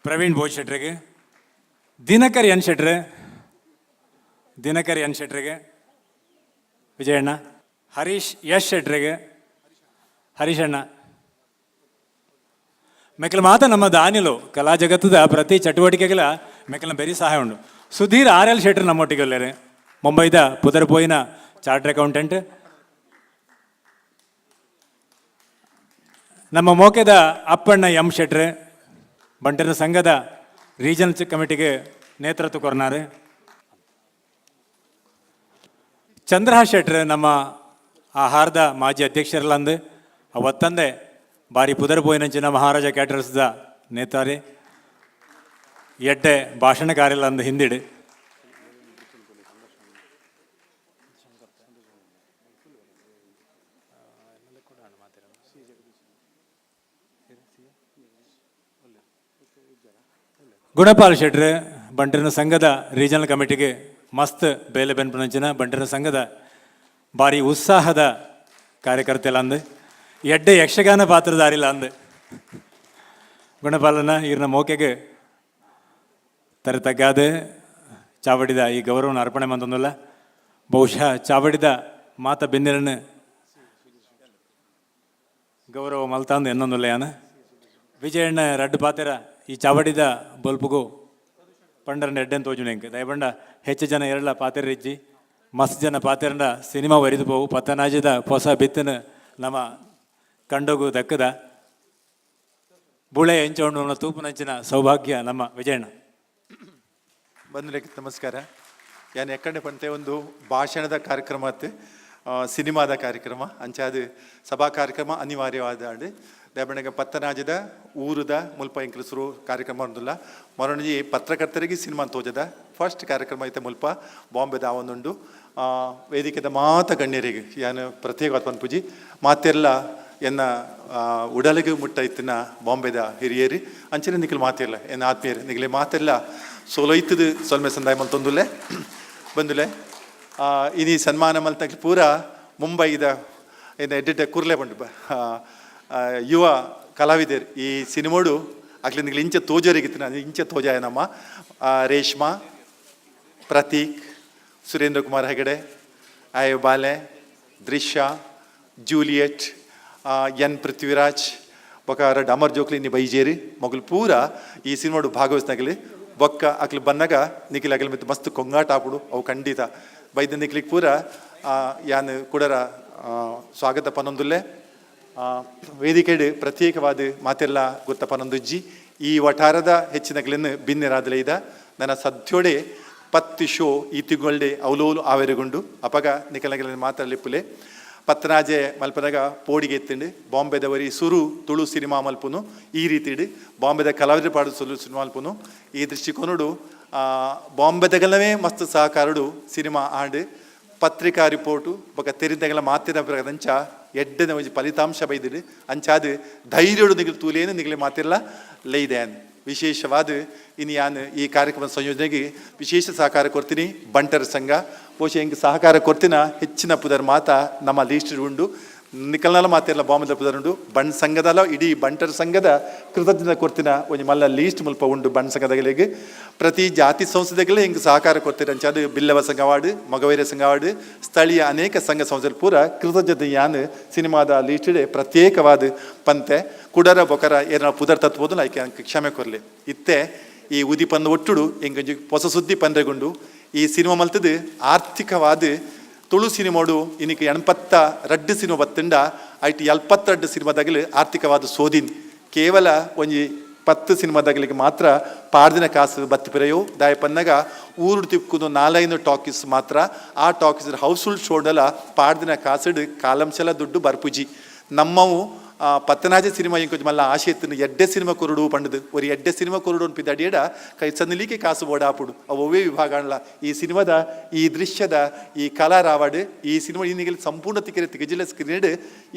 ಪ್ರವೀಣ್ ಭೋಜ್ ಶೆಟ್ರಿಗೆ, ದಿನಕರ್ ಎನ್ ಶೆಟ್ರೆ, ದಿನಕರ್ ಎನ್ ಶೆಟ್ರಿಗೆ, ವಿಜಯಣ್ಣ, ಹರೀಶ್ ಎಸ್ ಶೆಟ್ರಿಗೆ, ಹರೀಶ್ ಅಣ್ಣ. ಮೆಕ್ಕಲ ಮಾತ ನಮ್ಮ ದಾನಿಲು ಕಲಾ ಜಗತ್ತದ ಪ್ರತಿ ಚಟುವಟಿಕೆಗಳ ಮೆಕ್ಕಲ ಬೆರಿ ಸಹಾಯ ಉಂಡು. ಸುಧೀರ್ ಆರ್ ಎಲ್ ಶೆಟ್ರ್ ನಮ್ಮೊಟ್ಟಿಗೆ ಒಲ್ಲೆರೆ, ಮುಂಬೈದ ಪುದರ್ಪೋಯಿನ ಚಾರ್ಟರ್ ಅಕೌಂಟೆಂಟ್. ನಮ್ಮ ಮೋಕೆದ ಅಪ್ಪಣ್ಣ ಎಂ ಶೆಟ್ರೆ, ಬಂಟರ ಸಂಘದ ರೀಜನಲ್ ಕಮಿಟಿಗೆ ನೇತೃತ್ವ ಕೊರ್ನಾರು. ಚಂದ್ರಹಾಸ್ ಶೆಟ್ರ್ ನಮ್ಮ ಆಹಾರದ ಮಾಜಿ ಅಧ್ಯಕ್ಷರಲ್ಲಂದು ಅವತ್ತಂದೆ ಬಾರಿ ಪುದರ್ಪೋಯಿನಂಚಿನ ಮಹಾರಾಜ ಕ್ಯಾಟರ್ಸ್ದ ನೇತಾರೆ, ಎಡ್ಡೆ ಭಾಷಣಕಾರಿಲ್ಲ ಅಂದು ಹಿಂದಿಡು. ಗುಣಪಾಲ್ ಶೆಟ್ರ್ ಬಂಟರ ಸಂಘದ ರೀಜನಲ್ ಕಮಿಟಿಗೆ ಮಸ್ತ್ ಬೇಲೆ ಬೆನ್ಪುನಂಚಿನ ಬಂಟರ ಸಂಘದ ಭಾರಿ ಉತ್ಸಾಹದ ಕಾರ್ಯಕರ್ತೆಲ್ಲ ಅಂದು, ಎಡ್ಡೆ ಯಕ್ಷಗಾನ ಪಾತ್ರಧಾರಿಲ್ಲ ಅಂದು. ಗುಣಪಾಲನ ಈರ್ನ ಮೋಕೆಗೆ ತರೆ ತಗ್ಗಾದೆ ಚಾವಡಿದ ಈ ಗೌರವನ ಅರ್ಪಣೆ ಮಂತೊಂದುಲ್ಲ. ಬಹುಶಃ ಚಾವಡಿದ ಮಾತ ಬೆನ್ನಿರನ್ನು ಗೌರವ ಮಲ್ತಾಂದು ಎನ್ನೊಂದುಲ್ಲ ಯಾನ. ವಿಜಯಣ್ಣ ರಡ್ಡು ಪಾತೆರ ಈ ಚಾವಡಿದ ಬೊಲ್ಪುಗು ಪಂಡರನ್ನ ಎಡ್ಡೆನ್ ತೋಜುನ ಎಂಕ್. ದಯಬಂಡ ಹೆಚ್ಚು ಜನ ಎರಡ್ಲ ಪಾತೆರ ಇಜ್ಜಿ, ಮಸ್ತ್ ಜನ ಪಾತೆರಂಡ ಸಿನಿಮಾ ವರಿದು ಪೋವು. ಪತ್ತನಾಜದ ಹೊಸ ಬಿತ್ತನ ನಮ್ಮ ಕಂಡೋಗು ದಕ್ಕದ ಬುಳೆ ಎಂಚೋಂಡು ತೂಪುನಂಚಿನ ಸೌಭಾಗ್ಯ ನಮ್ಮ ವಿಜಯಣ್ಣ. ಬಂಧುಗಳಿಗೆ ನಮಸ್ಕಾರ. ಯಾನ್ ಎಕ್ಕಡೆ ಪಂತೆ ಒಂದು ಭಾಷಣದ ಕಾರ್ಯಕ್ರಮ ಅತ್ತು, ಸಿನಿಮಾದ ಕಾರ್ಯಕ್ರಮ ಅಂಚಾದ ಸಭಾ ಕಾರ್ಯಕ್ರಮ ಅನಿವಾರ್ಯವಾದ ದೇಬಣ್ಣಗ ಪತ್ತನಾಜದ ಊರುದ ಮುಲ್ಪ ಎಂಕ್ಲು ಸುರು ಕಾರ್ಯಕ್ರಮ ಉಂದುಲ್ಲ. ಮರೊಂಜಿ ಪತ್ರಕರ್ತರಿಗೆ ಸಿನಿಮಾ ತೋಜದ ಫಸ್ಟ್ ಕಾರ್ಯಕ್ರಮ ಐತೆ ಮುಲ್ಪ ಬಾಂಬೆದ ಆವೊಂದುಂಡು. ವೇದಿಕೆದ ಮಾತ ಗಣ್ಯರಿಗೆ ಯಾನ್ ಪ್ರತ್ಯೇಕವಾದ ಪನ್ಪುಜಿ, ಮಾತೆರ್ಲ ಎನ್ನ ಉಡಲಿಗೆ ಮುಟ್ಟ ಇತ್ತಿನ ಬಾಂಬೆದ ಹಿರಿಯರಿ ಅಂಚನೆ ನಿಖಲ್ ಮಾತಿರ್ಲ ಎನ್ನ ಆತ್ಮೀಯರು ನಿಗಲೆ ಮಾತೆಲ್ಲ ಸೋಲೊಯ್ತದ ಸೊಲ್ಮೆ ಸಂದಾಯ ಮಲ್ತೊಂದುಲ್ಲೆ ಬಂದುಲೆ. ಇನಿ ಸನ್ಮಾನ ಮಲ್ತಕ್ಲೆ ಪೂರ ಮುಂಬೈದ ಇನ್ನು ಎಡ್ಡೆಡ್ಡೆ ಕುರ್ಲೆ ಬಂಡು ಯುವ ಕಲಾವಿದರು ಈ ಸಿನಿಮೋಡು ಅಕ್ಲೆ ನಿಗ್ಲು ಇಂಚ ತೋಜರಿಗಿತ್ತಿನ ಇಂಚ ತೋಜಾಯ ನಮ್ಮ ರೇಷ್ಮಾ, ಪ್ರತೀಕ್, ಸುರೇಂದ್ರ ಕುಮಾರ್ ಹೆಗಡೆ, ಆಯೋ ಬಾಲೆ, ದೃಶ್ಯ, ಜೂಲಿಯೆಟ್, ಎನ್ ಪೃಥ್ವಿರಾಜ್ ಬೊಕ ರಡ್ಡ್ ಅಮರ್ ಜೋಕ್ಲಿ ಇನ್ನಿ ಬೈಜೇರಿ ಮೊಗಲು ಪೂರ ಈ ಸಿನಿಮಾಡು ಭಾಗವಹಿಸ್ನಾಗಲಿ. ಬೊಕ್ಕ ಅಕ್ಲು ಬನ್ನಗ ನಿಖಿಲ್ ಅಗಲ್ ಮಿತ್ತು ಮಸ್ತ್ ಕೊಂಗಾಟ ಆಪುಡು. ಅವು ಖಂಡಿತ ಬೈದ ನಿಕ್ಲಿಗ್ ಪೂರ ಯಾನ್ ಕುಡರ ಸ್ವಾಗತ ಪನೊಂದುಲ್ಲೆ. ವೇದಿಕೆಡ್ ಪ್ರತ್ಯೇಕವಾದ ಮಾತೆಲ್ಲ ಗೊತ್ತ ಪನೊಂದುಜ್ಜಿ. ಈ ವಠಾರದ ಹೆಚ್ಚಿನಗ್ಲೆನ್ ಬಿನ್ನೆರಾದಲೆ ಇದ ನನ್ನ ಸದ್ಯೋಡೆ 10 ಶೋ ಈ ತಿಂಗಳ್ಡೆ ಅವಲೋಲು ಆವೆರಗುಂಡು. ಅಪಗ ನಿಕಲಗಲ ಮಾತ್ರ ಲಿಪ್ಪುಲೆ. ಪತ್ತನಾಜೆ ಮಲ್ಪನಗ ಪೋಡಿಗೆ ಎತ್ತಿಂಡು ಬಾಂಬೆದವರಿ ಸುರು ತುಳು ಸಿನಿಮಾ ಮಲ್ಪುನು ಈ ರೀತಿಡು ಬಾಂಬೆದ ಕಲಾವಿದರು ಪಾಡು ಸುರು ಸಿನಿಮಾ ಮಲ್ಪುನು ಈ ದೃಷ್ಟಿಕೋನಡು ಬಾಂಬೆದಗಲವೇ ಮಸ್ತ್ ಸಹಕಾರಡು ಸಿನಿಮಾ ಆಂಡ್ ಪತ್ರಿಕಾ ರಿಪೋರ್ಟು ಬೊಕ ತೆರಿದಗಲ ಮಾತಿನ ಪ್ರಕಾರ ಎಡ್ಡನ ಒಂಜಿ ಫಲಿತಾಂಶ ಬೈದಿಡು. ಅಂಚಾದ್ ಧೈರ್ಯಡು ನಿಗಲು ತೂಲೇನು ನಿಗಲೆ ಮಾತಿರ್ಲ ಲೈದೆ. ವಿಶೇಷವಾದ ಇನ್ನು ಯಾನ್ ಈ ಕಾರ್ಯಕ್ರಮ ಸಂಯೋಜನೆಗೆ ವಿಶೇಷ ಸಹಕಾರ ಕೊಡ್ತೀನಿ ಬಂಟರ ಸಂಘ. ಬಹುಶಃ ಹಿಂಗೆ ಸಹಕಾರ ಕೊಡ್ತೀನ ಹೆಚ್ಚಿನ ಪುದರ್ ಮಾತ ನಮ್ಮ ಲೀಸ್ಟ್ ಉಂಡು. ನಿಕಲ್ನಲ ಮಾತಿರ್ಲ ಬಾಂಬೆದ ಪುದರ್ ಉಂಡು. ಬಣ್ ಸಂಘದಲ್ಲ ಇಡೀ ಬಂಟರ ಸಂಘದ ಕೃತಜ್ಞತೆ ಕೊಡ್ತೀನ ಒಂಜಿ ಮಲ್ಲ ಲೀಸ್ಟ್ ಮುಲ್ಪ ಉಂಡು. ಬಣ್ ಸಂಘದಗಳಿಗೆ ಪ್ರತಿ ಜಾತಿ ಸಂಸ್ಥೆಗಳಿಗೆ ಹಿಂಗೆ ಸಹಕಾರ ಕೊಡ್ತೀರ. ಅಂಚಾದು ಬಿಲ್ಲವ ಸಂಘವಾಡು, ಮಗವೈರ ಸಂಘವಾಡು, ಸ್ಥಳೀಯ ಅನೇಕ ಸಂಘ ಸಂಸ್ಥೆ ಪೂರ ಕೃತಜ್ಞತೆ ಯಾನ್ ಸಿನಿಮಾದ ಲೀಸ್ಟೇ ಪ್ರತ್ಯೇಕವಾದ ಪಂತೆ. ಕುಡರ ಬೊಕರ ಏನ ಪುದರ್ ತತ್ಬೋದು ಐಕೆ ಕ್ಷಮೆ ಕೊರ್ಲಿ. ಇತ್ತೆ ಈ ಉದಿ ಪಂದು ಒಟ್ಟುಡು ಎಂಕೊಂಜಿ ಹೊಸ ಸುದ್ದಿ ಪಂದ್ರೆಗುಂಡು. ಈ ಸಿನಿಮಾ ಮಲ್ತದು ಆರ್ಥಿಕವಾದ ತುಳು ಸಿನಿಮಾಡು ಇನ್ನಿಗೆ 82 ಸಿನಿಮಾ ಬತ್ತುಂಡ ಐಟ್ 72 ಸಿನಿಮಾದಾಗಲಿ ಆರ್ಥಿಕವಾದ ಸೋದಿನ್. ಕೇವಲ ಒಂಜಿ 10 ಸಿನಿಮಾದಾಗಲಿಗೆ ಮಾತ್ರ ಪಾಡ್ದಿನ ಕಾಸು ಬತ್ತಿ ಪಿರೆಯೋ ದಾಯ ಪನ್ನಗ ಊರು ತಿಕ್ಕುದು 4-5 ಟಾಕೀಸ್ ಮಾತ್ರ. ಆ talkies house full ಶೋಡಲ ಪಾಡ್ದಿನ ಕಾಸುಡು ಕಾಲಂಶಲ ದುಡ್ಡು ಬರ್ಪುಜಿ ನಮ್ಮವು. Pattanaje cinema ಇಂಕೊಂಜಿ ಮಲ್ಲ ಆಶೆ ಇತ್ತಿನ ಎಡ್ಡೆ ಸಿನಿಮಾ ಕೊರಡು ಪಂಡದು ಒರಿ ಎಡ್ಡೆ ಸಿನಿಮಾ ಕೊರಡು ಅನ್ಪಿದ ಅಡಿಯಡ ಕೈ ಸನ್ನಲಿಕ್ಕೆ ಕಾಸು ಬೋಡಾಪುಡು. ಅವು ಒವ್ವೇ ವಿಭಾಗ ಅನ್ಲ ಈ ಸಿನಿಮಾದ ಈ ದೃಶ್ಯದ ಈ ಕಲಾ ರಾವಡ್ ಈ ಸಿನಿಮಾ ಇನ್ನಿಗೆ ಸಂಪೂರ್ಣ ತಿಕ್ಕರೆ ತಿಗಜಿಲ್ಲ ಸ್ಕ್ರೀನ್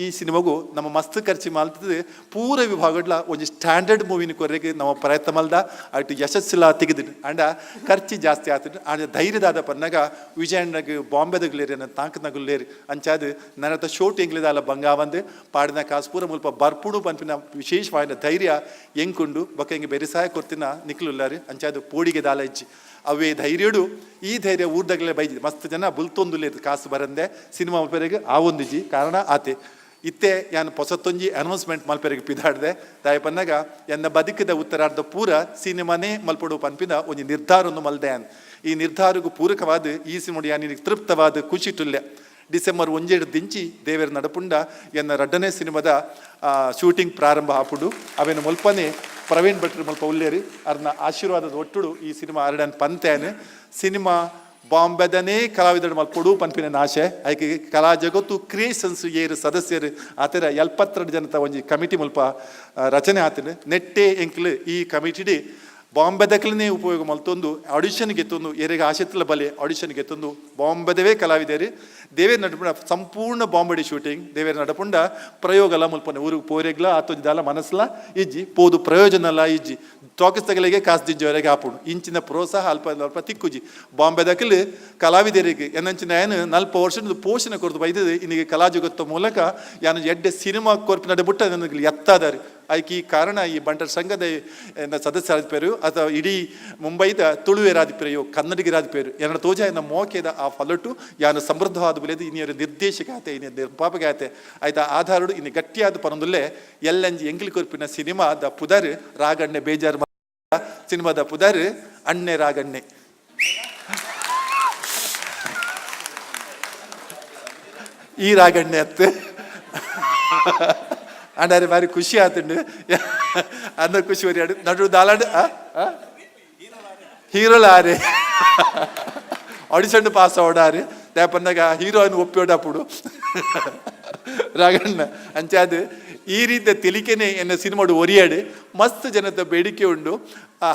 ಈ ಸಿನಿಮಾಗು ನಮ್ಮ ಮಸ್ತ್ ಖರ್ಚು ಮಾಲ್ತದೆ. ಪೂರ ವಿಭಾಗಡ್ಲ ಒಂಜಿ ಸ್ಟ್ಯಾಂಡರ್ಡ್ ಮೂವಿನ ಕೊರೆಗೆ ನಮ್ಮ ಪ್ರಯತ್ನ ಮಲ್ದ ಅటు ಯಶಸ್ಸುಲ ತೆಗೆದು ಅಂಡ ಖರ್ಚು ಜಾಸ್ತಿ ಆತದ. ಆಂಡ ಧೈರ್ಯದಾದ ಪನ್ನಗ ವಿಜಯಣ್ಣಗ್ ಬಾಂಬೆದಗ್ಲೇರಿ ತಾಂಕನಗುಲ್ಲೇರಿ ಅಂಚಾದ್ ನನತ ಶೋಟ್ ಎಂಗ್ಲಿದಾಲ ಬಂಗಾವಂದು ಪಾಡಿನ ಕಾಸು ಪೂರ ಮುಲ್ಪ ಬರ್ಪುಡು ಪನ್ಪಿನ ವಿಶೇಷವಾದ ಧೈರ್ಯ ಎಂಕುಂಡು. ಬೊಕ್ಕ ಎಂಗೆ ಬೆರಿಸಾಯ ಕೊರ್ತಿನ ನಿಕ್ಲುಲ್ಲಾರು. ಅಂಚಾದ್ ಪೋಡಿಗೆ ದಾಲ ಇಜ್ಜಿ. ಅವೇ ಧೈರ್ಯಡು ಈ ಧೈರ್ಯ ಊರ್ದಗಲೇ ಬೈಜಿ ಮಸ್ತ್ ಜನ ಬುಲ್ತೊಂದುಲ್ಲೇರು ಕಾಸು ಬರಂದೆ ಸಿನಿಮಾ ಮಲ್ಪೆರೆಗ್ ಆವೊಂದಿಜ್ಜಿ ಕಾರಣ ಆತೆ. ಇತ್ತೆ ಯಾನ್ ಪೊಸತ್ತೊಂಜಿ ಅನೌನ್ಸ್ಮೆಂಟ್ ಮಲ್ಪೆರೆಗ್ ಪಿದಾಡ್ದೆ. ದಾಯ ಪನ್ನಗ ಎನ್ನ ಬದುಕಿದ ಉತ್ತರಾರ್ಧ ಪೂರ ಸಿನಿಮಾನೇ ಮಲ್ಪಡು ಪನ್ಪಿನ ಒಂಜಿ ನಿರ್ಧಾರವನ್ನು ಮಲ್ದೆ. ಈ ನಿರ್ಧಾರಕ್ಕೂ ಪೂರಕವಾದ ಈ ಸಿನಿಮಾ ಯಾನ್ ತೃಪ್ತವಾದ ಖುಷಿ ಟುಲ್ಲೆ. ಡಿಸೆಂಬರ್ ಒಂಜೆಡ್ ದಿಂಚಿ ದೇವೆರ್ ನಡಪುಂಡ ಎನ್ನ ರಡ್ಡನೇ ಸಿನಿಮಾದ ಶೂಟಿಂಗ್ ಪ್ರಾರಂಭ ಆಪುಡು. ಅವೇನು ಮುಲ್ಪನೆ ಪ್ರವೀಣ್ ಭಟ್ರು ಮುಲ್ಪ ಉಲ್ಲೇರಿ. ಅರ್ನ ಆಶೀರ್ವಾದದ ಒಟ್ಟುಡು ಈ ಸಿನಿಮಾ ಅರಡನ್ ಪಂತೇನೆ. ಸಿನಿಮಾ ಬಾಂಬೆದನೇ ಕಲಾವಿದರು ಮಲ್ಪೊಡು ಪನ್ಪಿನ ಆಶೆ. ಐಕೆ ಕಲಾ ಜಗತ್ತು ಕ್ರಿಯೇಷನ್ಸ್ ಏರು ಸದಸ್ಯರು ಆತರ 72 ಜನತ ಒಂಜಿ ಕಮಿಟಿ ಮುಲ್ಪ ರಚನೆ ಆತನು. ನೆಟ್ಟೆ ಎಂಕ್ಲು ಈ ಕಮಿಟಿಡಿ ಬಾಂಬೆದಕ್ಲನೇ ಉಪಯೋಗ ಮಲ್ತೊಂದು ಆಡಿಷನ್ ಗೆತ್ತೊಂದು ಎರೆಗೆ ಆಶೆತ್ತಲ ಬಲೆ ಆಡಿಷನ್ ಗೆತ್ತೊಂದು ಬಾಂಬೆದವೇ ಕಲಾವಿದರು. ದೇವೇರ್ ನಡಪುಂಡ ಸಂಪೂರ್ಣ ಬಾಂಬೆಡಿ ಶೂಟಿಂಗ್. ದೇವೇರ್ ನಡಪುಂಡ ಪ್ರಯೋಗಲ ಮುಲ್ಪನೆ ಊರಿಗೆ ಪೋರೆಗ್ಲ ಆತೊಂಜಿ ಮನಸ್ಲ ಇಜ್ಜಿ ಪೋದು ಪ್ರಯೋಜನಲ ಇಜ್ಜಿ. ಟಾಕಿಸ್ತಗಳಿಗೆ ಕಾಸು ದಿಂಜವರೆಗೆ ಆಪುಂಡು. ಇಂಚಿನ ಪ್ರೋತ್ಸಾಹ ಅಲ್ಪ ಅಲ್ಪ ತಿಕ್ಕುಜಿ. ಬಾಂಬೆದಕ್ಲು ಕಲಾವಿದರಿಗೆ ಎನ್ನಂಚಿನ ಏನು 40 ವರ್ಷದ ಪೋಷಣೆ ಕೊರ್ದು ಬೈದದು. ಇನ್ನಿಗೆ ಕಲಾ ಜಗತ್ತ ಮೂಲಕ ಯಾನು ಎಡ್ಡೆ ಸಿನಿಮಾ ಕೊರ್ಪಿನ ಬುಟ್ಟ ನನಗೆ ಎತ್ತಾದಾರೆ. ಐಕೆ ಈ ಕಾರಣ ಈ ಬಂಟರ ಸಂಘದ ಸದಸ್ಯರಾದಿಪೇರು ಅಥವಾ ಇಡೀ ಮುಂಬೈದ ತುಳುವೆರಾದಿಪೇರು ಕನ್ನಡಿಗರಾದಿಪೇರು ಎನ್ನ ತೋಜ ಎನ್ನ ಮೋಕೆದ ಆ ಫಲಟು ಯಾನು ಸಮೃದ್ಧವಾದ ಬುಲೆದು ಇನ್ನಿಯರ ನಿರ್ದೇಶಕ ಆತೆ ಇನ್ನಿಯ ನಿರ್ಮಾಪಕ ಆತೆ ಆಯ್ತಾ ಆಧಾರಡು ಇನ್ನು ಗಟ್ಟಿಯಾದ ಪನೊಂದುಲ್ಲೆ. ಎಲ್ಲಂಜಿ ಎಂಗ್ಲಿ ಕೊರ್ಪಿನ ಸಿನಿಮಾದ ಪುದರ್ ರಾಗಣ್ಣೆ. ಬೇಜಾರು ಸಿನಿಮಾದ ಪುದರ್ ಅಣ್ಣೆ ರಾಗಣ್ಣೆ. ಈ ರಾಗಣ್ಣೆ ಅತ್ತು ಅಂಡಾರೆ ಭಾರಿ ಖುಷಿ ಆತುಂಡು. ಅಂದ ಖುಷಿ ಒರಿ ನಡು ದಾಲಾಂಡ್ ಹೀರೋಲ ಆರೆ ಆಡಿಷನ್ ಪಾಸ್ ಅವಡಾರು ದಾಪನ್ನಾಗ ಹೀರೋಯಿನ್ ಒಪ್ಪಿಯೋಡಾಪುಡು ರಾಗಣ್ಣ. ಅಂಚಾದ್ ಈ ರೀತಿಯ ತಿಳಿಕೆನೆ ಎನ್ನ ಸಿನಿಮಾಡು ಒರಿಯಾಡು ಮಸ್ತ್ ಜನದ ಬೇಡಿಕೆ ಉಂಡು.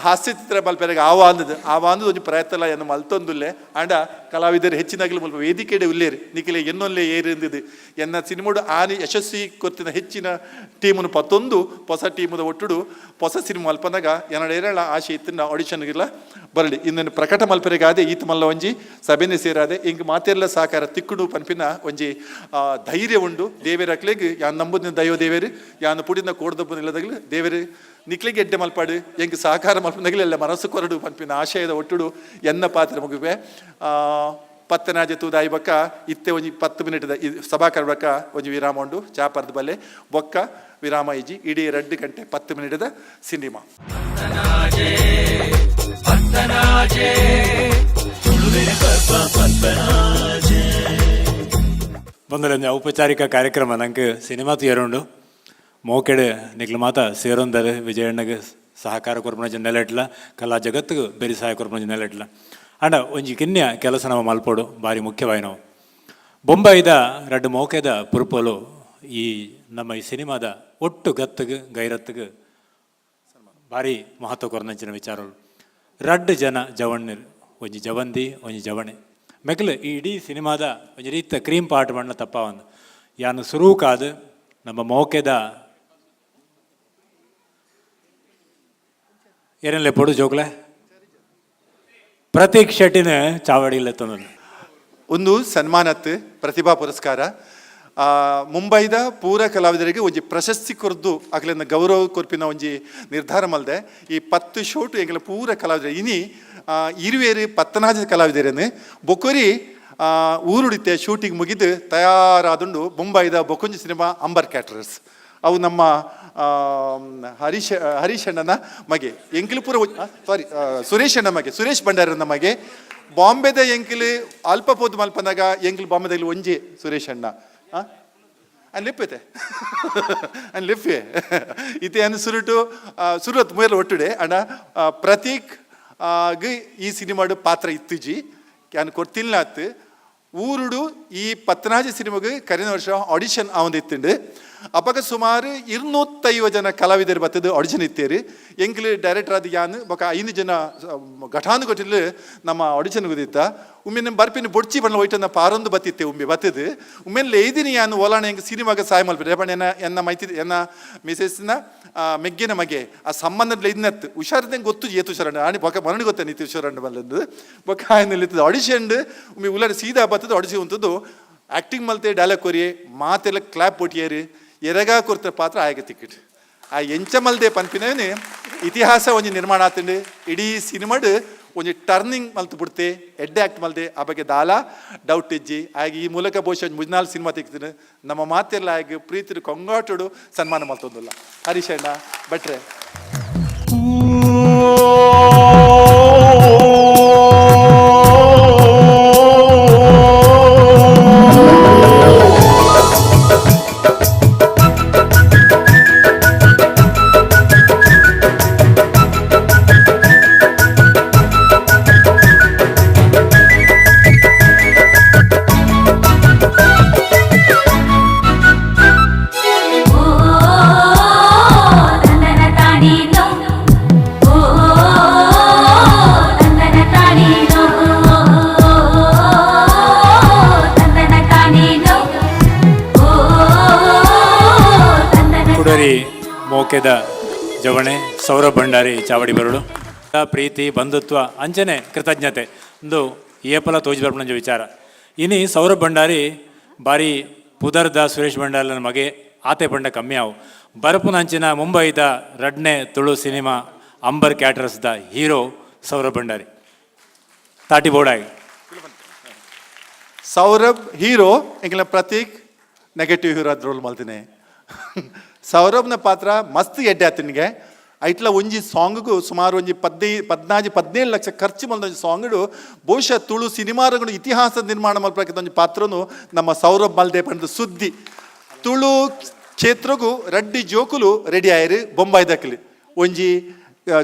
ಹಾಸ್ಯ ಚಿತ್ರ ಮಲ್ಪೆರೆಗ್ ಆವಾಂದದು ಆವಾಂದದು ಒಂಜಿ ಪ್ರಯತ್ನ ಎನ್ನ ಮಲ್ತೊಂದುಲ್ಲೆ. ಆಂಡ ಕಲಾವಿದರು ಹೆಚ್ಚಿನಾಗಲಿ ಮುಲ್ಪ ವೇದಿಕೆಡೆ ಉಲ್ಲೇರು. ನಿಖಿಲೆ ಎನ್ನೊಲ್ಲೆ ಏರಿಂದಿದ್ದು ಎನ್ನ ಸಿನಿಮಾಡು ಆನಿ ಯಶಸ್ವಿ ಕೊರ್ತಿನ ಹೆಚ್ಚಿನ ಟೀಮನ್ನು ಪತ್ತೊಂದು ಹೊಸ ಟೀಮದ ಒಟ್ಟುಡು ಹೊಸ ಸಿನಿಮಾ ಮಲ್ಪನಾಗ ಎನ್ನಡ ಏರಳ ಆಶೆ ಇತ್ತಿನ ಆಡಿಷನ್ಗೆಲ್ಲ ಬರಲಿ. ಇನ್ನೊಂದು ಪ್ರಕಟ ಮಲ್ಪೆರೆಗಾದೆ ಈತ ಮಲ್ಲ ಒಂಜಿ ಸಭೆನೆ ಸೇರಾದೆ. ಇಂಗ್ ಮಾತೆಲ್ಲ ಸಹಕಾರ ತಿಕ್ಕುಡು ಪನ್ಪಿನ ಒಂಜಿ ಧೈರ್ಯ ಉಂಡು. ದೇವೇರಕ್ಲೆಗ್ ಯಾನ್ ನಂಬುದಿನ ದೈವ ದೇವೇರು ಯಾನ್ ಪುಡಿನ ಕೋಡ್ದಬ್ಬು ನಿಲ್ಲದಾಗಲು ದೇವೇರು ನಿಕ್ಲಿಗೆ ಎಡ್ಡೆ ಮಲ್ಪಾಡು ಎಂಕ್ ಸಹಕಾರ ಮಲ್ಪನಗಲೆಲ್ಲ ಎಲ್ಲ ಮನಸ್ಸು ಕೊರಡು ಪನ್ಪಿನ ಆಶಯದ ಒಟ್ಟುಡು ಎನ್ನ ಪಾತ್ರ ಮುಗಿವೆ. ಪತ್ತನಾಜೆ ತೂದಾಯಿ ಬೊಕ್ಕ ಇತ್ತೆ ಒಂಜಿ 10 ಮಿನಿಟ್ ಸಭಾ ಬೊಕ್ಕ ಒಂಜಿ ವಿರಾಮ ಉಂಡು. ಚಾಪರ್ದ ಬಲ್ಲೆ ಬೊಕ್ಕ ವಿರಾಮ ಇಜ್ಜಿ. ಇಡೀ 2 ಗಂಟೆ 10 ಮಿನಿಟ್ದ ಸಿನಿಮಾ. ಬಂದರೆ ಔಪಚಾರಿಕ ಕಾರ್ಯಕ್ರಮ ನಂಗೆ ಸಿನಿಮಾ ತುಯರುಂಡು. ಮೋಕೆಡ್ ನಿಕ್ಲು ಮಾತ ಸೇರೊಂದರೆ ವಿಜಯಣ್ಣಗೆ ಸಹಕಾರ ಕೊರ್ಪುನ ನೆಲೆಟ್ಲ ಕಲಾ ಜಗತ್ತಿಗೆ ಬೇರೆ ಸಹಾಯ ಕೊರ್ಪುನ ನೆಲೆಟ್ಲ. ಅಂಡ ಒಂಜಿ ಕಿನ್ಯ ಕೆಲಸ ನಾವು ಮಲ್ಪೋಡು ಭಾರಿ ಮುಖ್ಯವಾಯಿನವು. ಬೊಂಬೈದ ರಡ್ಡು ಮೋಕೆದ ಪುರುಪೋಲು ಈ ನಮ್ಮ ಈ ಸಿನಿಮಾದ ಒಟ್ಟು ಗತ್ತಿಗೆ ಗೈರತ್ತಿಗೆ ಭಾರಿ ಮಹತ್ವ ಕೊರ್ನಂಚಿನ ವಿಚಾರಗಳು. ರಡ್ಡು ಜನ ಜವಣ್ಣರು, ಒಂಜಿ ಜವಂದಿ ಒಂಜಿ ಜವಣೆ ಮೆಕ್ಲು ಈ ಇಡೀ ಸಿನಿಮಾದ ಒಂಜಿ ರೀತ ಕ್ರೀಮ್ ಪಾಟ್ ಮಣ್ಣ ತಪ್ಪಾವಂದು. ಯಾನು ಸುರೂಕಾದ ನಮ್ಮ ಮೋಕೆದ ಏನೆಲ್ಲ ಪೊಡು ಜೋಕ್ಲೆ ಪ್ರತೀಕ್ ಶೆಟ್ಟಿನ ಚಾವಡಿಲ್ಲ ತಂದನು. ಒಂದು ಸನ್ಮಾನತ್ ಪ್ರತಿಭಾ ಪುರಸ್ಕಾರ. ಮುಂಬೈದ ಪೂರ ಕಲಾವಿದರಿಗೆ ಒಂಜಿ ಪ್ರಶಸ್ತಿ ಕೊರ್ದು ಅಕ್ಲೆನ ಗೌರವ ಕೊರ್ಪಿನ ಒಂಜಿ ನಿರ್ಧಾರ ಮಲ್ದೆ. ಈ 10 ಶೋಟು ಎಂಕಲ ಪೂರ ಕಲಾವಿದರು ಇನಿ ಇರುವೇರು ಪತ್ತನಾಜ ಕಲಾವಿದರನ್ನು ಬೊಕೊರಿ ಊರುಡಿತೆ ಶೂಟಿಂಗ್ ಮುಗಿದು ತಯಾರಾದುಂಡು. ಮುಂಬೈದ ಬೊಕೊಂಜಿ cinema amber caterers ಅವು ನಮ್ಮ ಹರೀಶಣ್ಣನ ಮಗೆ ಎಂಕಿಲು ಪೂರ ಸಾರಿ ಸುರೇಶಣ್ಣ ಮಗೆ ಸುರೇಶ್ ಭಂಡಾರನ ಮಗೆ. ಬಾಂಬೆದ ಎಂಕಿಲು ಅಲ್ಪ ಪೋದು ಮಲ್ಪನಾಗ ಎಂಕಿಲು ಬಾಂಬೆದಲ್ಲಿ ಒಂಜಿ ಸುರೇಶಣ್ಣ ಅನ್ ಲಿಪ್ಪತೆ ಅನ್ ಲಿಪ್ಪೆ ಇತ್ತೆ ಅನ್ ಸುರುಟು ಸುರತ್ ಮುಯಲ್ ಒಟ್ಟುಡೆ ಅಣ್ಣ ಪ್ರತೀಕ್ ಗ್ ಈ ಸಿನಿಮಾಡು ಪಾತ್ರ ಇತ್ತುಜಿ ಯಾನ್ ಕೊರ್ತಿಲ್ಲ. ಊರುಡು ಈ ಪತ್ತನಾಜಿ ಸಿನಿಮಾಗೆ ಕರಿನ ವರ್ಷ ಆಡಿಷನ್ ಆವೊಂದಿತ್ತುಂಡು. ಅಪಗ ಸುಮಾರು 250 ಜನ ಕಲಾವಿದರು ಬತ್ತದು ಆಡಿಷನ್ ಇತ್ತೇರಿ. ಎಂಕ್ಲು ಡೈರೆಕ್ಟರ್ ಆದ ಯಾನ್ ಬೊಕ 5 ಜನ ಘಟಾನುಘಟಿಲು ನಮ್ಮ ಆಡಿಷನ್ ಗುದಿತ್ತ. ಉಮ್ಮೆ ನಮ್ಮ ಬರ್ಪಿನ ಬೊಡ್ಚಿ ಬಣ್ಣ ಒಯ್ಟನ್ನ ಪಾರೊಂದು ಬತ್ತಿತ್ತೆ. ಉಮ್ಮೆ ಬತ್ತದು ಉಮ್ಮೆನ್ ಲೇದಿನಿ ಯಾನ್ ಓಲಾಣ ಎಂಕ್ ಸಿನಿಮಾಗ ಸಹಾಯ ಮಲ್ಪೆ ಬಣ್ಣ ಎನ್ನ ಎನ್ನ ಮೈತಿ ಎನ್ನ ಮಿಸಸ್ನ ಮೆಗ್ಗಿನ ಮಗೆ ಆ ಸಂಬಂಧದ ಇದ್ನತ್ತು ಹುಷಾರಿದಂಗೆ ಗೊತ್ತು ಏತು ಹುಷಾರಂಡ ಆಣಿ ಬೊಕ ಮರಣ ಗೊತ್ತ ನೀತಿ ಹುಷಾರಂಡ ಬಲ್ಲಂದು ಬೊಕ ಆಯ್ನಲ್ಲಿ ಆಡಿಷನ್ ಉಮ್ಮೆ ಉಲಾಡ ಸೀದಾ ಬತ್ತದು ಆಡಿಷನ್ ಉಂಟದ್ದು ಆ್ಯಕ್ಟಿಂಗ್ ಮಲ್ತೆ ಡೈಲಾಗ್ ಕೊರಿಯೆ ಮಾತೆಲ್ಲ ಕ್ಲಾಪ್ ಕೊಟ್ಟಿಯೇರಿ ಎರೆಗಾ ಕೊರ್ತ ಪಾತ್ರ ಆಯಗ ತಿಕ್ಕಿಟ್ ಆ ಎಂಚಮಲ್ದೆ ಪನ್ಪಿನವನಿ ಇತಿಹಾಸ ಒಂಜಿ ನಿರ್ಮಾಣ ಆತಂಡು. ಇಡೀ ಸಿನಿಮಾಡ್ ಒಂಜಿ ಟರ್ನಿಂಗ್ ಮಲ್ತು ಬಿಡ್ತೆ ಎಡ್ಡೆ ಆಕ್ಟ್ ಮಲ್ದೆ. ಆ ಬಗ್ಗೆ ದಾಲ ಡೌಟ್ ಇಜ್ಜಿ. ಆಗ ಈ ಮೂಲಕ ಬಹುಶಃ ಒಂಜಿ ಮುಜ್ನಾಲ್ ಸಿನಿಮಾ ತೆಗ್ತೀನಿ. ನಮ್ಮ ಮಾತೆಲ್ಲ ಆಗ ಪ್ರೀತಿಡು ಕೊಂಗಾಟುಡು ಸನ್ಮಾನ ಮಲ್ತೊಂದುಲ್ಲ ಹರೀಶ್ ಅಣ್ಣ ಭಟ್ರೆ. ಓ ತಂದನ ತಾನೀನೋ, ಓ ತಂದನ ತಾನೀನೋ, ತಂದನ ತಾನೀನೋ, ಓ ತಂದನ. ಕುಡರಿ ಮೋಕೆದ ಜವಣೆ ಸೌರಭ್ ಭಂಡಾರಿ ಚಾವಡಿ ಬರಡು ಪ್ರೀತಿ ಬಂಧುತ್ವ ಅಂಚನೆ ಕೃತಜ್ಞತೆ ಒಂದು ಏಪಲ ತೋಜಿ ಬರ್ಪಣಂಜ ವಿಚಾರ. ಇನಿ ಸೌರಭ್ ಭಂಡಾರಿ ಬಾರಿ ಪುದರ್ದ ಸುರೇಶ್ ಭಂಡಾರಿನ ಮಗೆ ಆತೆ ಪಂಡ ಕಮ್ಮಿ ಆವು ಬರಪುನಂಚಿನ ಮುಂಬೈದ ರಡ್ನೆ ತುಳು ಸಿನಿಮಾ ಅಂಬರ್ ಕ್ಯಾಟರ್ಸ್ದ ಹೀರೋ ಸೌರಭ್ ಭಂಡಾರಿ ತಾಟಿ ಬೋರ್ಡಾಗಿ. ಸೌರಭ್ ಹೀರೋ, ಎಂಕಲ್ನ ಪ್ರತೀಕ್ ನೆಗೆಟಿವ್ ಹೀರೋ ಅದ್ ರೋಲ್ ಮಲ್ತಿನಿ. ಸೌರಭ್ನ ಪಾತ್ರ ಮಸ್ತ್ ಎಡ್ಡೆ ಆತನಿಗೆ. ಐಟ್ಲ ಒಂಜಿ ಸಾಂಗ್ಗೂ ಸುಮಾರು ಒಂಜಿ 15, 17 ಲಕ್ಷ ಖರ್ಚು ಮಲ್ದ ಒಂಜಿ ಸಾಂಗ್ಡು ಬಹುಶಃ ತುಳು ಸಿನಿಮಾಗಳು ಇತಿಹಾಸ ನಿರ್ಮಾಣ ಮಲ್ಪಕ್ಕೆ ಒಂಜಿ ಪಾತ್ರನು ನಮ್ಮ ಸೌರಭ್ ಮಲ್ದೆ ಪಂಡ ಸುದ್ದಿ. ತುಳು ಕ್ಷೇತ್ರಗೂ ರಡ್ಡಿ ಜೋಕುಲು ರೆಡಿ ಆಯರು ಬೊಂಬಾಯಿ ದಕ್ಲಿ. ಒಂಜಿ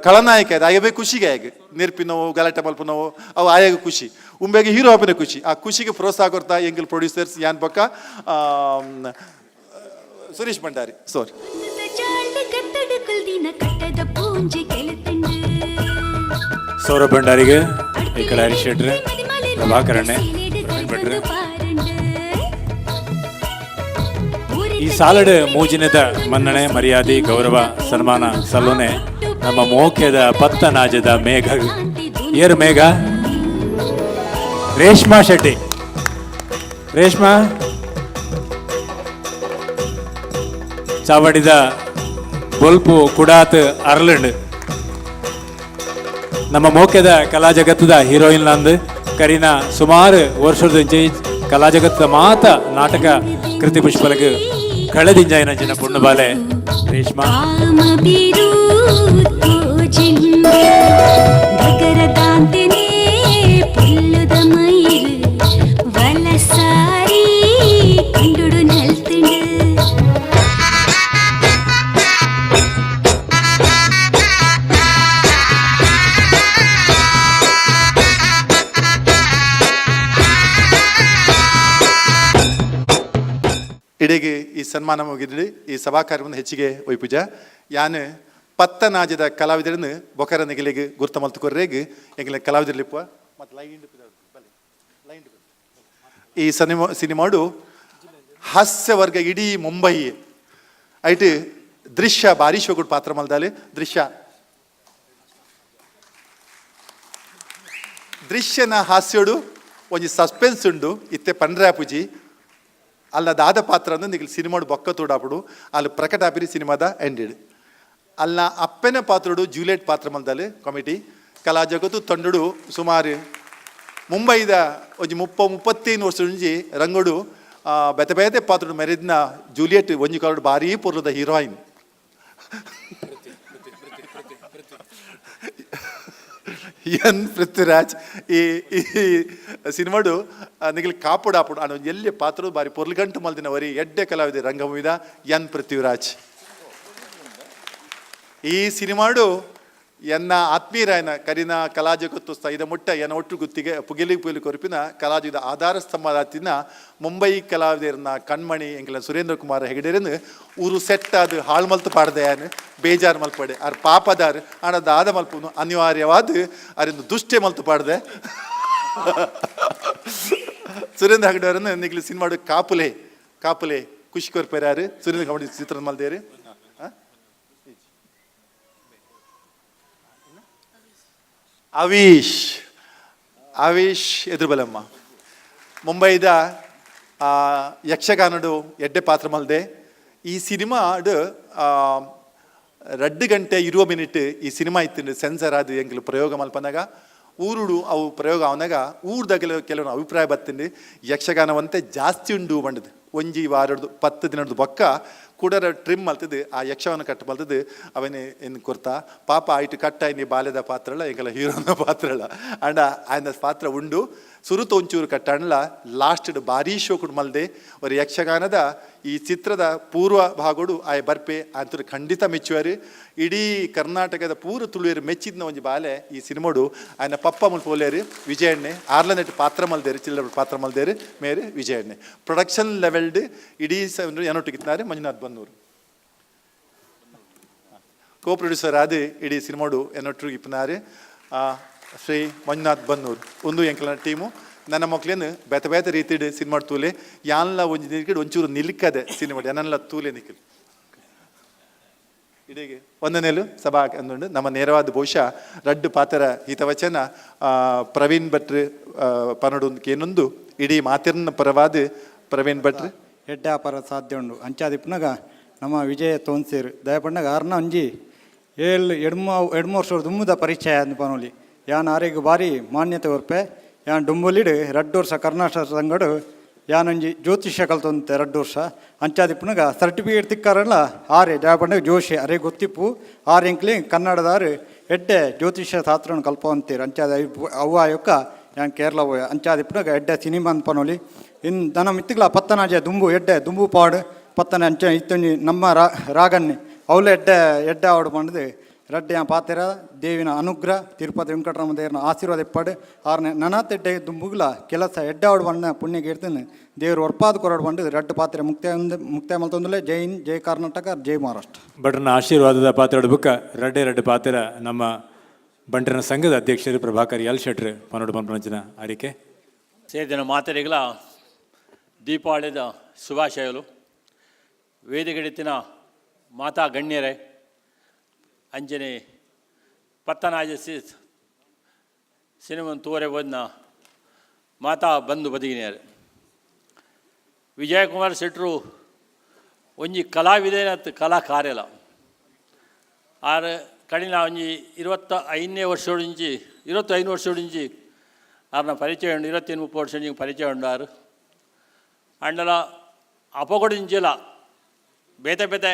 ಖಳನಾಯಕ ಆಯಬೇ ಖುಷಿಗೆ ಆಯಗ ನಿರ್ಪಿನವು ಗಲಾಟೆ ಮಲ್ಪನವು ಅವು ಆಯಾಗ ಖುಷಿ, ಉಂಬೆಗೆ ಹೀರೋ ಆಪಿನ ಖುಷಿ. ಆ ಖುಷಿಗೆ ಪ್ರೋತ್ಸಾಹ ಕೊಡ್ತಾ ಎಂಗಿಲ್ ಪ್ರೊಡ್ಯೂಸರ್ಸ್ ಯಾನ್ ಪಕ್ಕ ಸುರೇಶ್ ಭಂಡಾರಿ ಸೋರಿ. ಸೌರಭ್ ಭಂಡಾರಿಗೆ ಈ ಕಡೆ ಹರೀಶ್ ಶೆಟ್ರ್, ಪ್ರಭಾಕರಣ್ಣೆ, ಪ್ರವೀಣ್ ಭಟ್ರು. ಈ ಸಾಲಡ್ ಮೂಜಿನದ ಮನ್ನಣೆ ಮರ್ಯಾದೆ ಗೌರವ ಸನ್ಮಾನ ಸಲ್ಲೋನೆ ನಮ್ಮ ಮೋಕೆದ ಪತ್ತನಾಜದ ಮೇಘ ಏರು ಮೇಘ ರೇಷ್ಮಾ ಶೆಟ್ಟಿ. ರೇಷ್ಮಾ ಚಾವಡಿದ ಬೊಲ್ಪು ಕುಡಾತ್ ಅರ್ಲಂಡ್ ನಮ್ಮ ಮೋಕೆದ ಕಲಾ ಜಗತ್ತದ ಹೀರೋಯಿನ್ ಲಂದ್ ಕರಿನ ಸುಮಾರು ವರ್ಷದ ಕಲಾ ಜಗತ್ತದ ಮಾತ ನಾಟಕ ಕೃತಿ ಪುಷ್ಪಲಗ್ ಕಳೆದಿಂಜಾಯಿನ ಪುಣ್ಣು ಬಾಲೆ ರೇಷ್ಮಾ. ಇಡೀ ಈ ಸನ್ಮಾನ ಮುಗಿದ್ರಿ. ಈ ಸಭಾ ಕಾರ್ಯವನ್ನು ಹೆಚ್ಚಿಗೆ ಒಯ್ಪುಜ ಯಾನ್ ಪತ್ತನಾಜದ ಕಲಾವಿದರನ್ನು ಬೊಕರ ನೆಗಲಿಗೆ ಗುರ್ತ ಮಲ್ತುಕೊರ್ರೇಗ್ ಎಂಗ್ಲ ಕಲಾವಿದರ್ಲಿಪ್ಪ ಮತ್ತು ಲೈನ್ ಲೈನ್. ಈ ಸಿನಿಮಾಡು ಹಾಸ್ಯವರ್ಗ ಇಡೀ ಮುಂಬೈ ಐಟ್ ದೃಶ್ಯ ಬಾರಿ ಶೋಗುಡ್ ಪಾತ್ರ ಮಲ್ದಾಲೆ. ದೃಶ್ಯ ದೃಶ್ಯನ ಹಾಸ್ಯೋಡು ಒಂಜಿ ಸಸ್ಪೆನ್ಸ್ ಉಂಡು ಇತ್ತೆ ಪಂಡ್ರೆ ಪೂಜಿ ಅಲ್ಲ ದಾದ ಪಾತ್ರ ಅಂದ್ರೆ ನಿಗಲ್ ಸಿನಿಮಾಡು ಬೊಕ್ಕ ತೋಡಾಪುಡು ಅಲ್ಲಿ ಪ್ರಕಟ ಆಪಿರಿ ಸಿನಿಮಾದ ಎಂಡೆಡ್. ಅಲ್ಲ ಅಪ್ಪನ ಪಾತ್ರಡು ಜೂಲಿಯಟ್ ಪಾತ್ರ ಮಲ್ದಾಲೆ. ಕಾಮಿಡಿ ಕಲಾ ಜಗತ್ತು ತಂಡುಡು ಸುಮಾರು ಮುಂಬೈದ ಒಂಜಿ 30, 35 ವರ್ಷ ಒಂಜಿ ರಂಗಡು ಬೇತೆ ಬೇತೆ ಪಾತ್ರಡು ಮೆರೆದಿನ ಜೂಲಿಯಟ್ ಒಂಜಿ ಕಾಲಡು ಭಾರೀ ಪೊರ್ಲದ ಹೀರೋಯಿನ್ ಎನ್ ಪೃಥ್ವಿರಾಜ್. ಈ ಈ ಸಿನಿಮಾಡು ನಿಗಲ್ ಕಾಪುಡು ಆಪುಡು ಅಣ್ಣ ಎಲ್ಲಿ ಪಾತ್ರ ಬಾರಿ ಪೊರ್ಲುಗಂಟು ಮಲ್ದಿನ ವರಿ ಎಡ್ಡೆ ಕಲಾವಿದೆ ರಂಗಭೂಮಿದ ಎನ್ ಪೃಥ್ವಿರಾಜ್. ಈ ಸಿನಿಮಾಡು ಎನ್ನ ಆತ್ಮೀಯರಾಯನ ಕರಿನ ಕಲಾಜಗತ್ತು ಸ್ಥೈದ ಮುಟ್ಟ ಎನ್ನ ಒಟ್ಟು ಗುತ್ತಿಗೆ ಪುಗೆಲಿ ಪುಲಿ ಕೊರಪಿನ ಕಲಾಜುದ ಆಧಾರ ಸ್ತಂಭದಾತಿನ ಮುಂಬೈ ಕಲಾವಿದರನ್ನ ಕಣ್ಮಣಿ ಎಂಕಲ ಸುರೇಂದ್ರ ಕುಮಾರ್ ಹೆಗಡೆರನ್ನು ಊರು ಸೆಟ್ ಅದು ಹಾಳು ಮಲ್ತು ಪಾಡ್ದೆಯಾನು ಬೇಜಾರು ಮಲ್ಪಡೆ. ಆರ್ ಪಾಪದಾರ್ ಆಣ ದಾದ ಮಲ್ಪುನು ಅನಿವಾರ್ಯವಾದ ಅರಿಂದ ದುಷ್ಟೆ ಮಲ್ತು ಪಾಡ್ದೆ. ಸುರೇಂದ್ರ ಹೆಗಡೆಯವರನ್ನು ನಿಗ್ಲಿ ಸಿನಿಮಾಡು ಕಾಪುಲೆ ಕಾಪುಲೆ ಖುಷಿ ಕೊರ್ಪೇರಾರು. ಸುರೇಂದ್ರ ಕಬಡ್ಡಿ ಚಿತ್ರ ಮಲ್ದೇರು. ಅವೀಶ್ ಅವೀಶ್ ಎದುರುಬಲಮ್ಮ ಮುಂಬೈದ ಯಕ್ಷಗಾನಡು ಎಡ್ಡೆ ಪಾತ್ರ ಮಲ್ದೆ. ಈ ಸಿನಿಮಾಡು 2 ಗಂಟೆ 20 ಮಿನಿಟ್ ಈ ಸಿನಿಮಾ ಇತ್ತು. ಸೆನ್ಸರ್ ಅದು ಎಂಕ್ಲು ಪ್ರಯೋಗ ಮಲ್ಪನಾಗ ಊರುಡು ಅವು ಪ್ರಯೋಗ ಅವನಾಗ ಊರ್ದ ಕೆಲವು ಕೆಲವು ಅಭಿಪ್ರಾಯ ಬತ್ತಿಂಡು, ಯಕ್ಷಗಾನವಂತೆ ಜಾಸ್ತಿ ಉಂಡು ಬಂಡದು. ಒಂಜಿ ವಾರಡ್ದು 10 ದಿನದ ಬೊಕ್ಕ ಕೂಡರ ಟ್ರಿಮ್ ಮಲ್ತದು, ಆ ಯಕ್ಷಗಾನ ಕಟ್ ಮಲ್ತದು ಅವನೇ ಏನು ಕೊರ್ತಾ ಪಾಪ ಆಯ್ತು ಕಟ್ಟಾಯಿನಿ ಬಾಲ್ಯದ ಪಾತ್ರಳ ಎಂಕಲ ಹೀರೋನ ಪಾತ್ರಳ ಅಂಡ ಆಯನ ಪಾತ್ರ ಉಂಡು. ಸುರುತ ಒಂಚೂರು ಕಟ್ಟಾಣಲ ಲಾಸ್ಟ್ ಭಾರೀ ಶೋಕುಡು ಮಲ್ದೆ. ஒரு ಯಕ್ಷಗಾನದ ಈ ಚಿತ್ರದ ಪೂರ್ವ ಭಾಗಡು ಆಯ ಬರ್ಪೆ ಅಂತೂ ಖಂಡಿತ ಮೆಚ್ಚುವರು. ಇಡೀ ಕರ್ನಾಟಕದ ಪೂರ್ವ ತುಳುವರು ಮೆಚ್ಚಿದ್ನ ಒಂಜಿ ಬಾಲೆ ಈ ಸಿನಿಮಾಡು. ಆಯನ ಪಪ್ಪ ಮುಲ್ಪ ಒಲ್ಲೇರು ವಿಜಯಣ್ಣೆ ಆರ್ಲನೆಟ್ ಪಾತ್ರ ಮಲ್ದೇರು, ಚಿಲ್ಲರ್ ಪಾತ್ರ ಮಲ್ದೇರು ಮೇರು ವಿಜಯಣ್ಣೆ. ಪ್ರೊಡಕ್ಷನ್ ಲೆವೆಲ್ಡ್ ಇಡೀ ಏನೊಟ್ಟಿಗಿತ್ನಾರೆ ಮಂಜುನಾಥ್ ಬನ್ನೂರು ಕೋ ಪ್ರೊಡ್ಯೂಸರ್ ಆದ ಇಡೀ ಸಿನಿಮಾಡು ಎನ್ನೊಟ್ಟು ಇಪ್ಪನಾರು ಶ್ರೀ ಮಂಜುನಾಥ್ ಬನ್ನೂರು. ಒಂದು ಎಂಕಲನ ಟೀಮು ನನ್ನ ಮಕ್ಳೇನು ಬೇತೆ ಬೇತೆ ರೀತಿಡ್ ಸಿನಿಮಾ ತೂಲೆ. ಯಾನ್ಲ ಒಂಜಿ ನಿಲ್ಕಿಡ್ ಒಂಚೂರು ನಿಲ್ಕದೆ ಸಿನಿಮಾ ಎನ್ನಲ್ಲ ತೂಲೆ ನಿಖಿಲ್. ಇಡೀ ಒಂದನೇಲು ಸಭಾ ಅಂದುಂಡು. ನಮ್ಮ ನೇರವಾದ ಬಹುಶಃ ರಡ್ಡು ಪಾತ್ರ ಹಿತವಚನ ಪ್ರವೀಣ್ ಭಟ್ರು ಪನಡು ಏನೊಂದು ಇಡೀ ಮಾತಿನ ಪರವಾದ ಪ್ರವೀಣ್ ಭಟ್ರು. ಎಡ್ಡೆ ಅಪರ ಸಾಧ್ಯ ಉಂಡು. ಅಂಚಾದಿಪ್ಪನಾಗ ನಮ್ಮ ವಿಜಯ ತೋನ್ಸೇರು ದಯಪಣ್ಣಗ ಆರ್ನ ಅಂಜಿ ಏಳು ಎಡ್ಮ ಎಡ್ಮ ವರ್ಷ ದುಮ್ಮುದ ಪರಿಚಯ ಅಂದ್ ಪನೋಲಿ. ಯಾನ್ ಆರೆಗ್ ಬಾರಿ ಮಾನ್ಯತೆ ಕೊರ್ಪೆ. ಯಾನ್ ಡುಂಬೊಲಿಡ್ 2 ವರ್ಷ ಕರ್ನಾಟಕ ಸಂಘಡು ಯಾನೊಂಜಿ ಜ್ಯೋತಿಷ್ಯ ಕಲ್ತೊಂತೆ 2 ವರ್ಷ. ಅಂಚಾದಿಪ್ಪನಾಗ ಸರ್ಟಿಫಿಕೇಟ್ ತಿಕ್ಕಾರಲ್ಲ ಆರೆ ದಯಪಂಡ ಜೋಶಿ ಅರೆ ಗೊತ್ತಿಪ್ಪು ಆರ್ ಎಂಕ್ಲಿ ಕನ್ನಡದಾರು ಎಡ್ಡೆ ಜ್ಯೋತಿಷ್ಯ ಶಾಸ್ತ್ರನ ಕಲ್ಪವಂತೀರು. ಅಂಚಾದ ಅವ್ವ ಆಯೊಕ್ಕ ಯಾನ್ ಕೇರಳ ಪೋಯ. ಅಂಚಾದಿಪ್ಪನಾಗ ಎಡ್ಡೆ ಸಿನಿಮಾ ಅಂದ್ ಪನೋಲಿ. ಇನ್ ದನ ಮಿತ್ತಿಗ್ಲ ಪತ್ತನಾಜೆ ದುಂಬು ಎಡ್ಡೆ ದುಂಬು ಪಾಡು ಪತ್ತನ ಅಂಚ ಇತ್ತೊಂಜಿ ನಮ್ಮ ರಾಗನ್ನೆ ಅವಳು ಎಡ್ಡೆ ಎಡ್ಡೆ ಆವಡು ಪಂಡದು ರಡ್ಡೆ ಯಾನ್ ಪಾತೆರ. ದೇವಿನ ಅನುಗ್ರಹ ತಿರುಪತಿ ವೆಂಕಟರಮಣ ದೇವರ ಆಶೀರ್ವಾದ ಇಪ್ಪಾಡು. ಆರ್ನೆ ನನಾತ್ ಎಡ್ಡೆ ದುಂಬುಗ್ಲ ಕೆಲಸ ಎಡ್ಡೆ ಆವಡು ಬಣ್ಣ ಪುಣ್ಯ ಕೀರ್ತನೆ ದೇವರು ಒರ್ಪಾದ ಕೊರಡು ಬಂದು ರಡ್ಡು ಪಾತ್ರೆ ಮುಕ್ತಾಯ ಮುಕ್ತಾಯ ಮಲ್ತೊಂದುಲೆ. ಜೈ ಹಿಂದ್, ಜೈ ಕರ್ನಾಟಕ, ಜೈ ಮಹಾರಾಷ್ಟ್ರ. ಭಟ್ರನ ಆಶೀರ್ವಾದದ ಪಾತ್ರೆ ಬುಕ್ಕ ರಡ್ಡೆ ರಡ್ಡು ಪಾತ್ರ ನಮ್ಮ ಬಂಟರ ಸಂಘದ ಅಧ್ಯಕ್ಷರು ಪ್ರಭಾಕರ್ ಎಲ್ ಶೆಟ್ರು ಪನ್ನೊಡು ಪಂಪನಂಚಿನ ಅರಿಕೆ. ಸೇರಿದ ಮಾತರಿಗಳ ದೀಪಾವಳಿದ ಶುಭಾಶಯಗಳು. ವೇದಿಕೆಡಿತ್ತಿನ ಮಾತಾ ಗಣ್ಯರೇ, ಅಂಜನೆ ಪತ್ತನಾಜ ಸಿನಿಮನ್ ತೋರೆ ಬಂದ ಮಾತಾ ಬಂಧು ಬದಿಗಿನಿಯರು. ವಿಜಯಕುಮಾರ್ ಶೆಟ್ರು ಒಂಜಿ ಕಲಾವಿದನತ್ ಕಲಾಕಾರ್ಯಲ. ಆರ್ ಕಡಿನ ಒಂಜಿ 25ನೇ ವರ್ಷೊಡಿಂಚಿ 25 ವರ್ಷೊಡಿಂಚಿ ಆರ್ನ ಪರಿಚಯ ಉಂಡು. 25 30 ವರ್ಷ ಪರಿಚಯ ಉಂಡು ಆರು. ಅಂಡಲ ಅಪಗೊಡಿಂಚಿಲ ಬೇತೆ ಬೇತೆ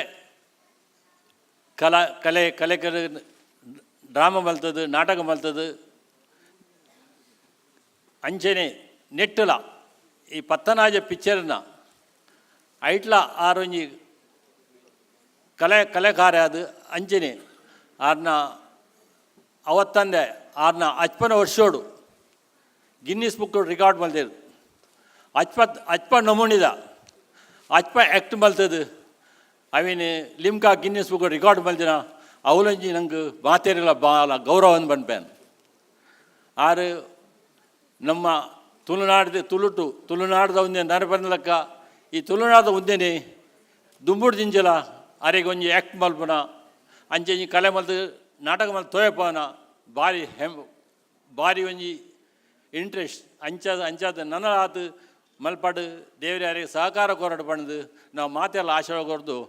ಕಲಾ ಕಲೆ ಕಲೆ ಕಲೆ ಡ್ರಾಮ ಮಲ್ತದು, ನಾಟಕ ಮಲ್ತದು. ಅಂಚನೆ ನೆಟ್ಟುಲ ಈ ಪತ್ತನಾಜ ಪಿಕ್ಚರ್ನ ಐಟ್ಲ ಆರೊಂಜಿ ಕಲೆ ಕಲೆಕಾರ ಅದು. ಅಂಚನೆ ಆರ್ನ ಅವತ್ತಂದೆ ಆರ್ನ ಅಚ್ಪನ ವರ್ಷೋಡು ಗಿನ್ನಿಸ್ ಬುಕ್ ರೆಕಾರ್ಡ್ ಮಲ್ದೇರು. ಅಚ್ಪ ಅಚ್ಪ ನಮೂನಿದ ಅಚ್ಪ ಆ್ಯಕ್ಟ್ ಮಲ್ತದು. I mean Limca Guinness book record ಮಲ್ದಿನ ಅವಲಂಜಿ ನಂಗೆ ಮಾತೇರಿಲ್ಲ ಬಾಲ ಗೌರವ ಬಂದ್ಪೇನ್. ಆರು ನಮ್ಮ ತುಳುನಾಡ್ದ ತುಳುಟು ತುಳುನಾಡ್ದ ಒಂದೇ ನರಬಂದಲಕ್ಕ ಈ ತುಳುನಾಡ್ದ ಒಂದೇನೆ ದುಂಬುಡು ದಿಂಜಲ ಅರೆಗೆ ಒಂಜಿ ಆ್ಯಕ್ಟ್ ಮಲ್ಪುನ ಅಂಚೆಂಜಿ ಕಲೆ ಮಲ್ತು ನಾಟಕ ಮಲ್ತು ತೋಯಪ್ಪನ ಬಾರಿ ಹೆಮ್ ಬಾರಿ ಒಂಜಿ ಇಂಟ್ರೆಸ್ಟ್. ಅಂಚಾದ ಅಂಚಾದ ನನ್ನ ಆತು ಮಲ್ಪಾಡು ದೇವರ ಯಾರಿಗೆ ಸಹಕಾರ ಕೊರಡು ಪಂಡ್ದು ನಾವು ಮಾತೆಲ್ಲ ಆಶೀರ್ವಾದ ಕೊರ್ದು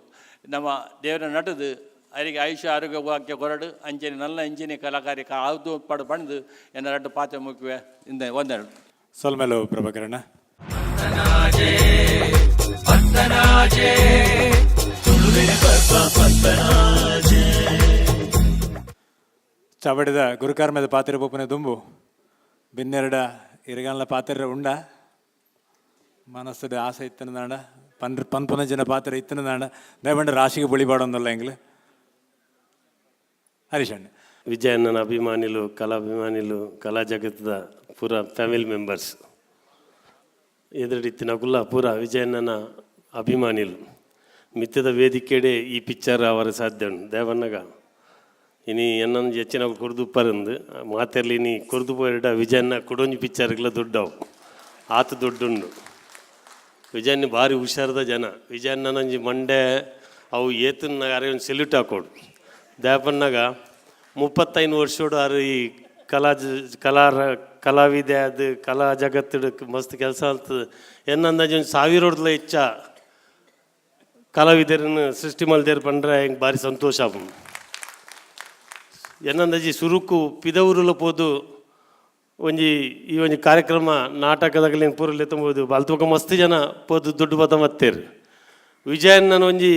ನಮ್ಮ ದೇವರ ನಟದು ಅವರಿಗೆ ಆಯುಷ್ಯ ಆರೋಗ್ಯ ವಾಕ್ಯ ಕೊರಡು. ಅಂಚನೆ ನಲ್ಲ ಅಂಚನೆ ಕಲಾಕಾರಿ ಆವುದು ಪಡು ಪಂಡ್ದು ಎನ್ನ ರಡ್ಡು ಪಾತ್ರೆ ಮುಖ್ಯವೇ ಇಂದ ಒಂದೆರಡು. ಸೊಲ್ಮೆಲು ಪ್ರಭಾಕರಣ್ಣ. ಪತ್ತನಾಜೆ ತುಳುವೆರೆ ಪರ್ಬ ಪತ್ತನಾಜೆ. ಚಾವಡಿದ ಗುರುಕಾರ್ಮೆದ ಪಾತ್ರೆ ಪೋಪನೆ ದುಂಬು ಬಿನ್ನೆರಡ ಇರಗಾನ್ಲ ಪಾತ್ರೆ ಉಂಡ ಮನಸ್ಸದ ಆಸೆ ಇತ್ತನ ಪನ್ ಪನ್ಪುನ ಜನ ಪಾತ್ರೆ ಇತ್ತನ ದಾಂಡ ದಯವಂಡ ರಾಶಿಗೆ ಬಳಿಬಾಡೊಂದಲ್ಲ ಎಂಗ್ಲು ಹರೀಶಣ್ಣ. ವಿಜಯಣ್ಣನ ಅಭಿಮಾನಿಲು, ಕಲಾಭಿಮಾನಿಲು, ಕಲಾ ಜಗತ್ತದ ಪೂರ ಫ್ಯಾಮಿಲಿ ಮೆಂಬರ್ಸ್, ಎದುರಿತ್ತಿನಕುಲ್ಲ ಪೂರ ವಿಜಯಣ್ಣನ ಅಭಿಮಾನಿಲು. ಮಿತ್ತದ ವೇದಿಕೆಡೆ ಈ ಪಿಕ್ಚರ್ ಅವರ ಸಾಧ್ಯ ಉಂಡು. ದೇವನ್ನಗ ಇನಿ ಎನ್ನೊಂಜಿ ಹೆಚ್ಚಿನ ಕೊರ್ದು ಉಪ್ಪರಂದು ಮಾತೆರ್ಲಿ. ಇನಿ ಕೊರ್ದು ಪೋಯಡ ವಿಜಯಣ್ಣ ಕುಡೊಂಜಿ ಪಿಕ್ಚರ್ಗ್ಲ ದುಡ್ಡವು, ಆತು ದುಡ್ಡುಂಡು. ವಿಜಯಣ್ಣ ಭಾರಿ ಹುಷಾರದ ಜನ. ವಿಜಯಣ್ಣನೊಂಜಿ ಮಂಡೆ ಅವು ಏತನ್ನ ಅರೆ ಒಂದು ಸೆಲ್ಯೂಟ್ ಹಾಕೋಡು. ದಾಯೆಪನ್ನಗ 35 ವರ್ಷೋಡು ಆರು ಈ ಕಲಾ ಕಲಾರ ಕಲಾವಿದೆ ಅದು ಕಲಾ ಜಗತ್ತು ಮಸ್ತ್ ಕೆಲಸ ಆಗ್ತದೆ. ಎನ್ನ ಅಂದಾಜು ಒಂದು ಸಾವಿರಡ್ಲ ಹೆಚ್ಚ ಕಲಾವಿದರನ್ನು ಸೃಷ್ಟಿ ಮಲ್ದೇರ್ ಪಂಡ್ರೆ ಎಂಕ್ ಭಾರಿ ಸಂತೋಷ ಆಪುಂಡು. ಎನ್ನಂದಾಜಿ ಸುರುಕು ಪಿದವುರುಲ ಪೋದು ಒಂಜಿ ಈ ಒಂಜಿ ಕಾರ್ಯಕ್ರಮ ನಾಟಕದಾಗಲಿ ಪೂರ ಲೆತ್ತೊಂಬೋದು. ಅಲ್ತೊಕ ಮಸ್ತ್ ಜನ ಪೋದು ದುಡ್ಡು ಬತ್ತ ಮತ್ತೇರು. ವಿಜಯಣ್ಣನ ಒಂಜಿ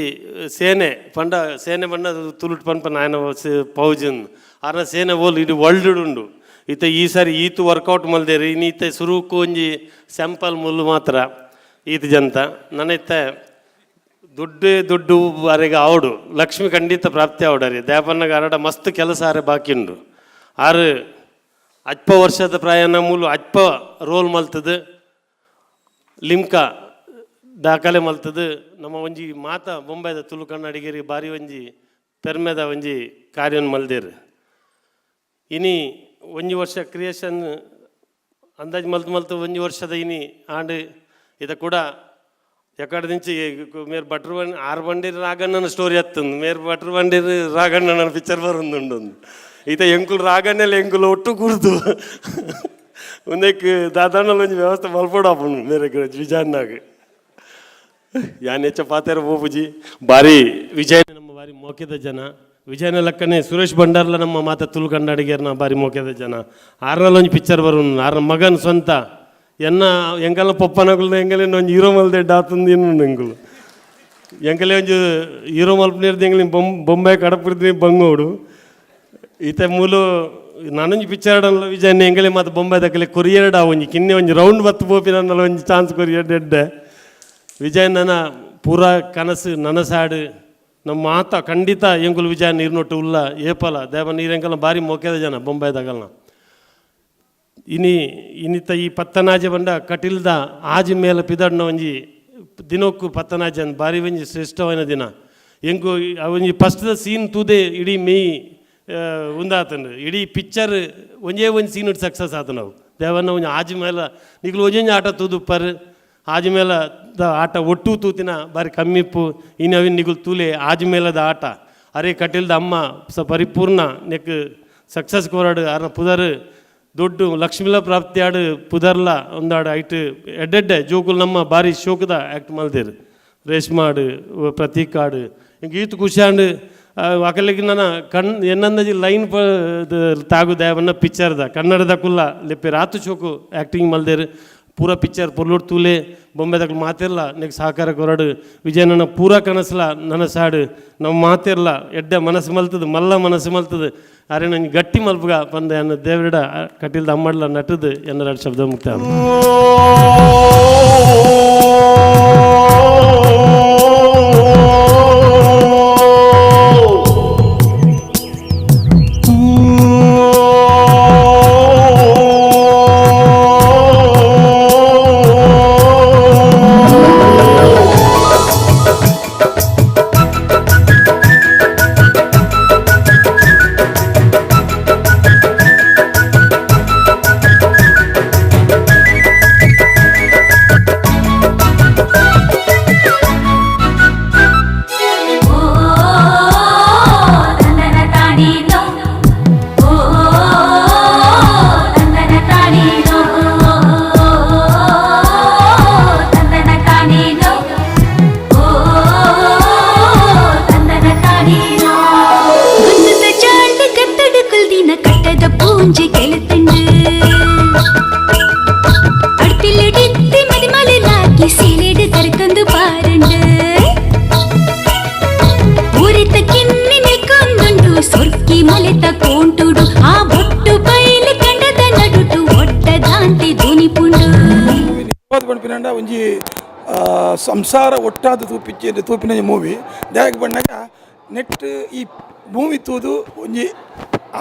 ಸೇನೆ ಪಂಡ, ಸೇನೆ ಪಂಡ ತುಳುಟ್ ಪನ್ಪನ ಆಯನ ಪೌಜನ್ ಆರ್ನ ಸೇನೆ ಓಲ್ ಇಡೀ ವರ್ಲ್ಡ್ ಉಂಡು. ಇತ್ತೆ ಈ ಸಾರಿ ಈತು ವರ್ಕೌಟ್ ಮಲ್ದೇರು. ಇನ್ನು ಇತ್ತೆ ಸುರುಕು ಒಂಜಿ ಸ್ಯಾಂಪಲ್ ಮುಲ್ಲು ಮಾತ್ರ ಈತ ಜಂತ. ನನ್ನ ಇತ್ತೆ ದುಡ್ಡು ದುಡ್ಡು ಅರೆಗೆ ಆವಡು, ಲಕ್ಷ್ಮಿ ಖಂಡಿತ ಪ್ರಾಪ್ತಿ ಆವಡು ಅರೆ. ದೇಪನ್ನಗ ಅರಡ ಮಸ್ತ್ ಕೆಲಸ ಆರೆ ಬಾಕಿ ಉಂಡು. ಆರು ಅಲ್ಪ ವರ್ಷದ ಪ್ರಾಯನ ಮೂಲು ಅಲ್ಪ ರೋಲ್ ಮಲ್ತದು, ಲಿಮ್ಕಾ ದಾಖಲೆ ಮಲ್ತದು. ನಮ್ಮ ಒಂಜಿ ಮಾತ ಬೊಂಬೈದ ತುಳು ಕನ್ನಡಿಗರಿಗೆ ಬಾರಿ ಒಂಜಿ ಪೆರ್ಮೆದ ಒಂಜಿ ಕಾರ್ಯನ್ ಮಲ್ದೇರು. ಇನಿ ಒಂಜಿ ವರ್ಷ ಕ್ರಿಯೇಷನ್ ಅಂದಾಜು ಮಲ್ತು ಮಲ್ತು ಒಂಜಿ ವರ್ಷದ ಇನಿ ಆಂಡ್. ಇದ ಕೂಡ ಎಕ್ಕಡ నుంచి ಮೇರ್ ಭಟ್ರು ಬಂಡಿ ಆರು ಬಂಡಿರ್ ರಾಘಣ್ಣನ ಸ್ಟೋರಿ ಹತ್ತಂದು. ಮೇರ್ ಭಟ್ರು ಬಂಡಿರ್ ರಾಘಣ್ಣನ ಪಿಕ್ಚರ್ ಬರೊಂದುಂಡು. ಈತ ಎಂಕುಲು ರಾಘಣ್ಣಲ್ಲಿ ಎಂಕುಲು ಒಟ್ಟು ಕೂರ್ದು ಒಂದಕ್ಕೆ ದಾದಾಣ್ಣಲ್ಲಿ ಒಂಜಿ ವ್ಯವಸ್ಥೆ ಮಲ್ಪೊಡು ಮೇರೆ ವಿಜಯಣ್ಣಾಗ. ಯಾನ್ ಹೆಚ್ಚ ಪಾತೆರ ಪೋಪುಜಿ. ಬಾರಿ ವಿಜಯ ನಮ್ಮ ಬಾರಿ ಮೋಕೆದ ಜನ. ವಿಜಯನ ಲಕ್ಕನೆ ಸುರೇಶ್ ಭಂಡಾರ್ಲ ನಮ್ಮ ಮಾತ ತುಳು ಕನ್ನಡಿಗರ್ನ ಬಾರಿ ಮೋಕೆದ ಜನ. ಆರ್ನಲ್ಲಿ ಒಂಜಿ ಪಿಕ್ಚರ್ ಬರೋನು. ಆರ್ನ ಮಗನ್ ಸ್ವಂತ ಎನ್ನ ಎಂಕಲ್ನ ಪೊಪ್ಪನಗುಲ್ನ ಎಂಕಲೆ ಒಂಜಿ ಹೀರೋ ಮಲ್ದೆ ಆತಂದು ಇನ್ನು ಎಂಕುಲು ಎಂಕಲೆ ಒಂಜಿ ಹೀರೋ ಮಲ್ಪನೇರ್ದು ಎಂಕಲಿ ಬೊಂಬೆ ಕಡಪಿರ್ದಿ ಬಂಗೋಡು. ಈತ ಮೂಲು ನಾನೊಂಜಿ ಪಿಕ್ಚರ್ ಆಡಲ್ಲ. ವಿಜಯ್ ಎಂಕಲೆ ಮಾತ ಬೊಂಬೆ ದಕ್ಕಲೆ ಕೊರಿಯರ್ಡ ಒಂಜಿ ಕಿನ್ನೆ ಒಂಜಿ ರೌಂಡ್ ಬತ್ತು ಪೋಪಿ ನನ್ನಲ್ಲ ಒಂಜಿ ಚಾನ್ಸ್ ಕೊರಿಯರ್ ಎಡ್ಡೆ. ವಿಜಯಣ್ಣನ ಪೂರಾ ಕನಸು ನನಸಾಡು. ನಮ್ಮ ಮಾತ ಖಂಡಿತ ಎಂಕುಲು ವಿಜಯ ನೀರ್ನೊಟ್ಟು ಉಲ್ಲ ಏಪಲ ದೇವ ನೀರೆಂಕಲ್ನ ಬಾರಿ ಮೋಕೆದ ಜನ ಬೊಂಬೈದಾಗಲ್ನ. ಇನಿ ಇನ್ನಿತ ಈ ಪತ್ತನಾಜೆ ಬಂಡ ಕಟಿಲ್ದ ಆಜಿ ಮೇಲೆ ಪಿದಡ್ನ ಒಂಜಿ ದಿನಕ್ಕು ಪತ್ತನಾಜೆ ಅಂದ್ ಬಾರಿ ಒಂಜಿ ಶ್ರೇಷ್ಠವಾದ ದಿನ. ಎಂಕು ಒಂಜಿ ಫಸ್ಟ್ ಸೀನ್ ತೂದೆ ಇಡೀ ಮೇಯ್ ಉಂದಾತಂಡು. ಇಡೀ ಪಿಕ್ಚರ್ ಒಂಜೇ ಒಂಜಿ ಸೀನ್ ಸಕ್ಸಸ್ ಆತು. ನಾವು ದೇವನ್ನ ಒಂಜಿ ಆಜಿ ಮೇಲೆ ನಿಕ್ಲು ಒಂಜೊಂಜಿ ಆಟ ತೂದುಪ್ಪರ್. ಆಜಿ ಮೇಲ ದ ಆಟ ಒಟ್ಟು ತೂತಿನ ಬಾರಿ ಕಮ್ಮಿಪ್ಪು. ಇನ್ನು ಅವಿನ ನಿಗುಲು ತೂಲೆ ಆಜಿ ಮೇಲದ ಆಟ. ಅರೆ ಕಟೀಲ್ದ ಅಮ್ಮ ಸ ಪರಿಪೂರ್ಣ ನೆಕ್ ಸಕ್ಸಸ್ ಕೋರಾಡು. ಆರ್ನ ಪುದರ್ ದೊಡ್ಡ ಲಕ್ಷ್ಮೀಲ ಪ್ರಾಪ್ತಿ ಆಡು, ಪುದರ್ಲ ಒಂದಾಡು. ಐಟ್ ಎಡ್ಡೆಡ್ಡೆ ಜೋಕುಲು ನಮ್ಮ ಬಾರಿ ಶೋಕದ ಆ್ಯಕ್ಟ್ ಮಲ್ದೇರು. ರೇಷ್ಮಾ ಆಡು, ಪ್ರತೀಕ್ ಆಡು, ಹಿಂಗೆ ಈತ್ ಖುಷಿ ಆಂಡ್. ಅಕಲಿಗೆ ನನ್ನ ಕಣ್ ಎನ್ನಂದಜಿ ಲೈನ್ ಪ ತಾಗು ದೇವನ್ನ ಪಿಕ್ಚರ್ದ ಕನ್ನಡದ ಕುಲ್ಲ ಲೆಪ್ಪೇರು. ಆತು ಶೋಕು ಆ್ಯಕ್ಟಿಂಗ್ ಮಲ್ದೇರು. ಪೂರ ಪಿಕ್ಚರ್ ಪೊರ್ಲುಡ್ ತೂಲೆ. ಬೊಂಬೆದಕ್ಲು ಮಾತಿರ್ಲ ನೆಕ್ ಸಹಕಾರ ಕೊರಡು. ವಿಜಯನನ್ನ ಪೂರ ಕನಸ್ಲ ನನಸಾಡು. ನಮ್ಮ ಮಾತಿರ್ಲ ಎಡ್ಡೆ ಮನಸ್ಸು ಮಲ್ತದು, ಮಲ್ಲ ಮನಸ್ಸು ಮಲ್ತದು. ಅರೆ ನಂಗೆ ಗಟ್ಟಿ ಮಲ್ಪುಗ ಪಂದ ಎನ್ನ ದೇವರಿಡ ಕಟೀಲ್ದ ಅಮ್ಮಡ್ಲ ನಟದು ಎನ್ನ ಎರಡು ಶಬ್ದ ಮುಕ್ತ. ಓ ತಂದನ ತಾನೇನೋ, ಓ ತಂದನ ತಾನೇನೋ, ತಂದನ ತಾನೇನೋ, ಓ ತಂದನ ತಾನೇನೋ. ಗುಂದುದ ಚಾಂಡ ಗತ್ತಡು ಕುಲ್ದಿನ ಕಟ್ಟದ ಪೂಂಜೆ ಕೆಳತಂಡು ಅಡ್ತಿಲಡಿತ್ತಿ ಮದಿಮಲೆಲಾಕಿ ಸೀಲೆಡು ಕರ್ಕೊಂದು ಪಾರಂಡು. ಊರಿತ ಕಿನ್ನಿ ನಿಲ್ಕೊಂದುಂಡು ಸೊರ್ಕಿ ಮಲೆತ ಕೋಂಟುಡು ಆ ಬೊಟ್ಟು ಬೈಲು ಕಂಡದ ನಡುಟು ಒಟ್ಟ ದಾಂತೆ ದುನಿಪುಂಡು. ಪನ್ಪಿನಂಡ ಒಂಜಿ ಸಂಸಾರ ಒಟ್ಟಾದ ತೂಪಿಚ್ಚೆ ತೂಪಿನ ಮೂವಿ. ದಾಯೆಗ್ ಪನ್ನಗ ನೆಟ್ ಈ ಮೂವಿ ತೂದು ಒಂಜಿ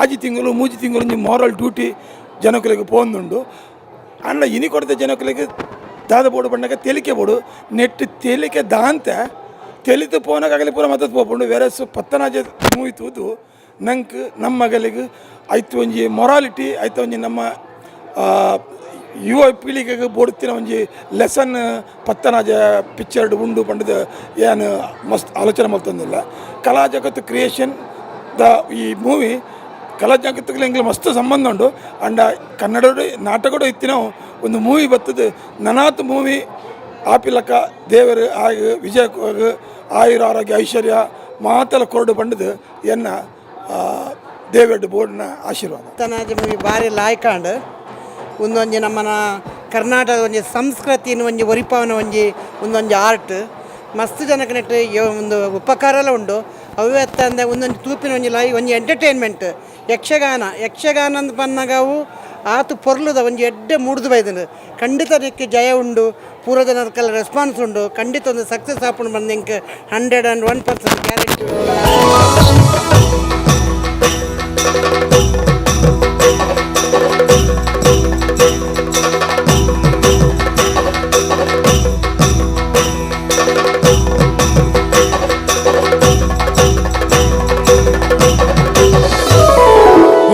ಆಜಿ ತಿಂಗಳು ಮೂಜಿ ತಿಂಗಳು ಒಂಜಿ ಮಾರಲ್ ಡ್ಯೂಟಿ ಜನಕುಲೆಗ್ ಪೋಂದುಂಡು. ಆಂಡ ಇನಿ ಕೊಡತ ಜನಕುಲೆಗ್ ದಾದ ಬೋಡು ಪಂಡಗ ತೆಲಿಕೆ ಬೋಡು. ನೆಟ್ ತೆಲಿಕೆ ದಾಂತೆ ತೆಲಿತು ಪೋನಗಾಗಲಿ ಪೂರ ಮತ್ತತ್ ಪೋಪುಂಡು. ವೆರಸ್ ಪತ್ತನಾಜೆ ಮೂವಿ ತೂದು ನಂಕ್ ನಮ್ಮ ಮಗಲಿಗೆ ಐತು ಒಂಜಿ ಮೊರಾಲಿಟಿ, ಐತ ಒಂಜಿ ನಮ್ಮ ಯುವ ಪೀಳಿಗೆಗೆ ಬೋಡುತ್ತಿನ ಒಂಜಿ ಲೆಸನ್ ಪತ್ತನಾಜ ಪಿಕ್ಚರ್ಡ್ ಉಂಡು ಪಂಡದು ಏನು ಮಸ್ತ್ ಆಲೋಚನೆ ಮಲ್ತೊಂದಿಲ್ಲ. ಕಲಾ ಜಗತ್ತು ಕ್ರಿಯೇಷನ್ ದ ಈ ಮೂವಿ ಕಲಾ ಜಗತ್ತಿಗೆ ಎಂಗ್ಲ ಮಸ್ತ್ ಸಂಬಂಧ ಉಂಡು. ಅಂಡ ಕನ್ನಡಡು ನಾಟಕಡು ಇತ್ತಿನ ಒಂದು ಮೂವಿ ಬತ್ತದು. ನನಾತ್ ಮೂವಿ ಆಪಿಲಕ್ಕ ದೇವರು ಆಗ ವಿಜಯ ಆಯುರ ಆರೋಗ್ಯ ಐಶ್ವರ್ಯ ಮಾತೆಲ್ಲ ಕೊರಡು ಪಂಡದು ಎನ್ನ ದೇವೆಡ್ ಬೋರ್ಡ್ನ ಆಶೀರ್ವಾದ. ಪತ್ತನಾಜೆ ಮೂವಿ ಬಾರಿ ಲಾಯ್ಕಾಂಡ್. ಒಂದೊಂಜಿ ನಮ್ಮನ ಕರ್ನಾಟಕದ ಒಂಜಿ ಸಂಸ್ಕೃತಿನ ಒಂಜಿ ಒರಿಪಾವನ ಒಂಜಿ ಒಂದೊಂಜಿ ಆರ್ಟ್ ಮಸ್ತ್ ಜನಕ್ಕೆ ನೆಟ್ ಒಂದು ಉಪಕಾರಲ ಉಂಡು. ಅವೇ ಅತ್ತಂದೆ ಒಂದೊಂಜಿ ತೂಪಿನ ಒಂಜಿ ಲೈ ಒಂಜಿ ಎಂಟರ್ಟೈನ್ಮೆಂಟ್. ಯಕ್ಷಗಾನ ಯಕ್ಷಗಾನ ಅಂದ್ ಪನ್ನಗ ಅವು ಆತು ಪೊರ್ಲುದ ಒಂಜಿ ಎಡ್ಡೆ ಮೂಡ್ದು ಬೈದುಂಡು. ಖಂಡಿತ ಅದಕ್ಕೆ ಜಯ ಉಂಡು, ಪೂರ ಜನಕ್ಕೆಲ್ಲ ರೆಸ್ಪಾನ್ಸ್ ಉಂಡು. ಖಂಡಿತ ಒಂದು ಸಕ್ಸಸ್ ಆಪುಂಡು ಬಂದು ಇಂಕ್ 101% ಗ್ಯಾರಂಟಿ.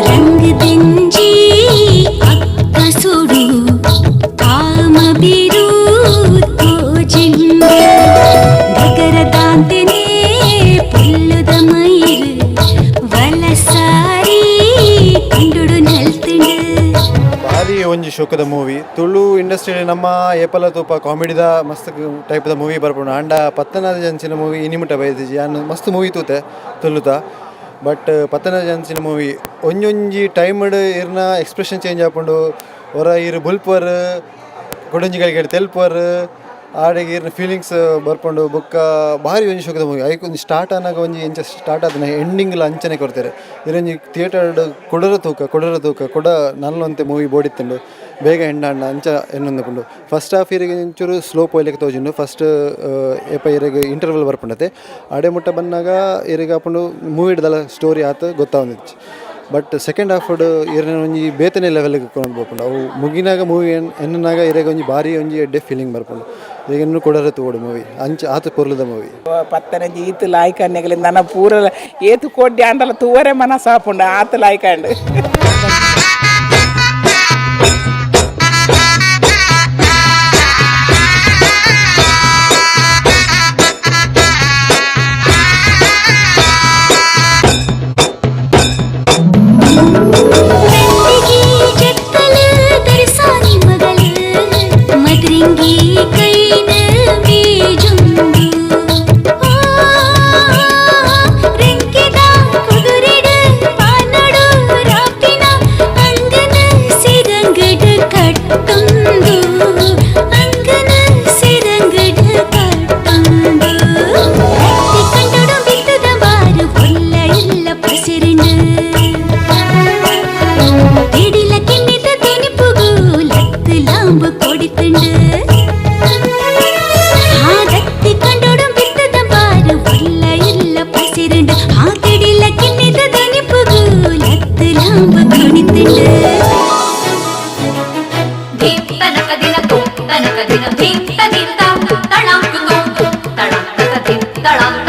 ರಂಗದಿಂಜಿ ಅಕ್ಕಸುಡು ಕಾಮ ಬಿರು ತೋಜಿಂಡು ಗಗರದಾಂತೆನೆ ಪುಲ್ಲುದ ಮೈರು ವಲಸಾರಿ ಕಂಡುಡು ನಲ್ತುಂಡು. ಭಾರಿ ಒಂಜಿ ಶೋಕದ ಮೂವಿ. ತುಳು ಇಂಡಸ್ಟ್ರಿಯಲ್ಲಿ ನಮ್ಮ ಏಪಲ ತೂಪ ಕಾಮಿಡಿದ ಮಸ್ತ್ ಟೈಪ್ದ ಮೂವಿ ಬರ್ಪುಂಡು. ಆಂಡ ಪತ್ತನಾಜೆ ಅಂಚಿನ ಮೂವಿ ಇನಿಮುಟ ಬೈದಿಜಿ. ಯಾನ್ ಮಸ್ತ್ ಮೂವಿ ತೂತೆ ತುಳುತ, ಬಟ್ ಪತ್ತನಾಜೆ ಅಂಚಿನ ಮೂವಿ ಒಂಜೊಂಜಿ ಟೈಮ್ಡ್ ಇರ್ನ ಎಕ್ಸ್ಪ್ರೆಷನ್ ಚೇಂಜ್ ಆಪುಂಡು. ಒರ ಇರು ಬುಲ್ಪರ್, ಕೊಡೊಂಜಿ ತೆಲ್ಪರ್, ಆಡೆಗೆ ಇರ್ನ ಫೀಲಿಂಗ್ಸ್ ಬರ್ಪುಂಡು. ಬೊಕ್ಕ ಭಾರಿ ಒಂಜಿ ಶೋಕದ ಮೂವಿ. ಐಕ್ ಒಂಜಿ ಸ್ಟಾರ್ಟ್ ಆನಾಗ ಒಂಜಿ ಎಂಚ ಸ್ಟಾರ್ಟ್ ಆದನ ಎಂಡಿಂಗ್ಲ ಅಂಚನೆ ಕೊರ್ತೆರ್. ಇರೊಂಜಿ ಥಿಯೇಟರ್ಡ್ ಕೊಡರ ತೂಕ ಕೊಡರ ತೂಕ ಕೊಡ ನಲ್ಲೊಂತೆ ಮೂವಿ ಬೋಡಿತ್ತುಂಡು. ಬೇಗ ಎಂಡ್ ಆಂಡ ಅಂಚ ಎನ್ನೊಂದುಂಡು. ಫಸ್ಟ್ ಹಾಫ್ ಇರೆಗ್ ಒಂಚೂರು ಸ್ಲೋ ಪೋಯ್ಲೆಕ್ಕ ತೋಜುಂಡು. ಫಸ್ಟ್ ಏಪ ಇರೆಗ್ ಇಂಟರ್ವಲ್ ಬರ್ಪುಂಡತೆ ಆಡೆ ಮುಟ್ಟ ಬನ್ನಾಗ ಇರೆಗ್ ಆಪುಂಡು ಮೂವಿಡ್ದಲ ಸ್ಟೋರಿ ಆತು ಗೊತ್ತಾವೊಂದಿಜ್ಜಿ. ಬಟ್ ಸೆಕೆಂಡ್ ಹಾಫ್ ಇರೆನ ಒಂಜಿ ಬೇತನೆ ಲೆವೆಲ್ಗೆ ಕೊಂಡು ಪೋಪುಂಡು. ಅವು ಮುಗಿನಾಗ ಮೂವಿ ಎನ್ನನಾಗ ಇರೆಗ್ ಒಂಜಿ ಭಾರಿ ಒಂಜಿ ಎಡ್ಡೆ ಫೀಲಿಂಗ್ ಬರ್ಪುಂಡು. ಇರೆಗ್ ಇನ್ನು ಕೊಡರೆ ತೂವೊಡು ಮೂವಿ, ಅಂಚ ಆತು ಪೊರ್ಲುದ ಮೂವಿ. ಪತ್ತನಂಜಿ ಈತು ಲಾಯ್ಕನ್ನೆಗಲಿ ನನ ಪೂರ ಏತು ಕೋಡ್ಡಿ ಆಂಡಲ ತೂವರೆ ಮನಸ್ಸಾಪುಂಡು ಆತು ಲಾಯ್ಕಂಡು. ಬೆಟ್ಟಿಗೆ ಜತ್ತಲು ದರ್ಸಾನಿ ಮಗಲು ಮದ್ರಿಂಗಿ ಕೈನ ಬೀಜುಂಡು. ಆ, ರೆಂಕೆದ ಕುದುರೆಡು ಪಾನಡು ರಾಪಿನ ಅಂಗನ ಸಿರಂಗಡ ಕಟ್ಟೊಂದು, ಅಂಗನ ಸಿರಂಗಡ ಕಟ್ಟೊಂದು. ಕತ್ತಿ ಕಂಡೊಡು ಬಿತ್ತದ ಬಾರು ಒಲ್ಲ ಇಲ್ಲ ಪಸಿರಿಂಡು. திடில கிண்ணித துணிப்புகு லத்து லாம்பு கொடித்துண்டு. ஆதத்தி கண்டோடும் வித்தத பாரு ஒல்ல இல்ல பசிருண்டு. ஆ திடில கிண்ணித துணிப்புகு லத்து லாம்பு கொடித்துண்டு. ಧಿತ್ತನಕ ದಿನ ತನಕ ದಿನ ಧಿತ್ತ ದಿತ್ತ ತಳಂಕು ತಳಂಕ ದಿತ್ತಳಂಕ.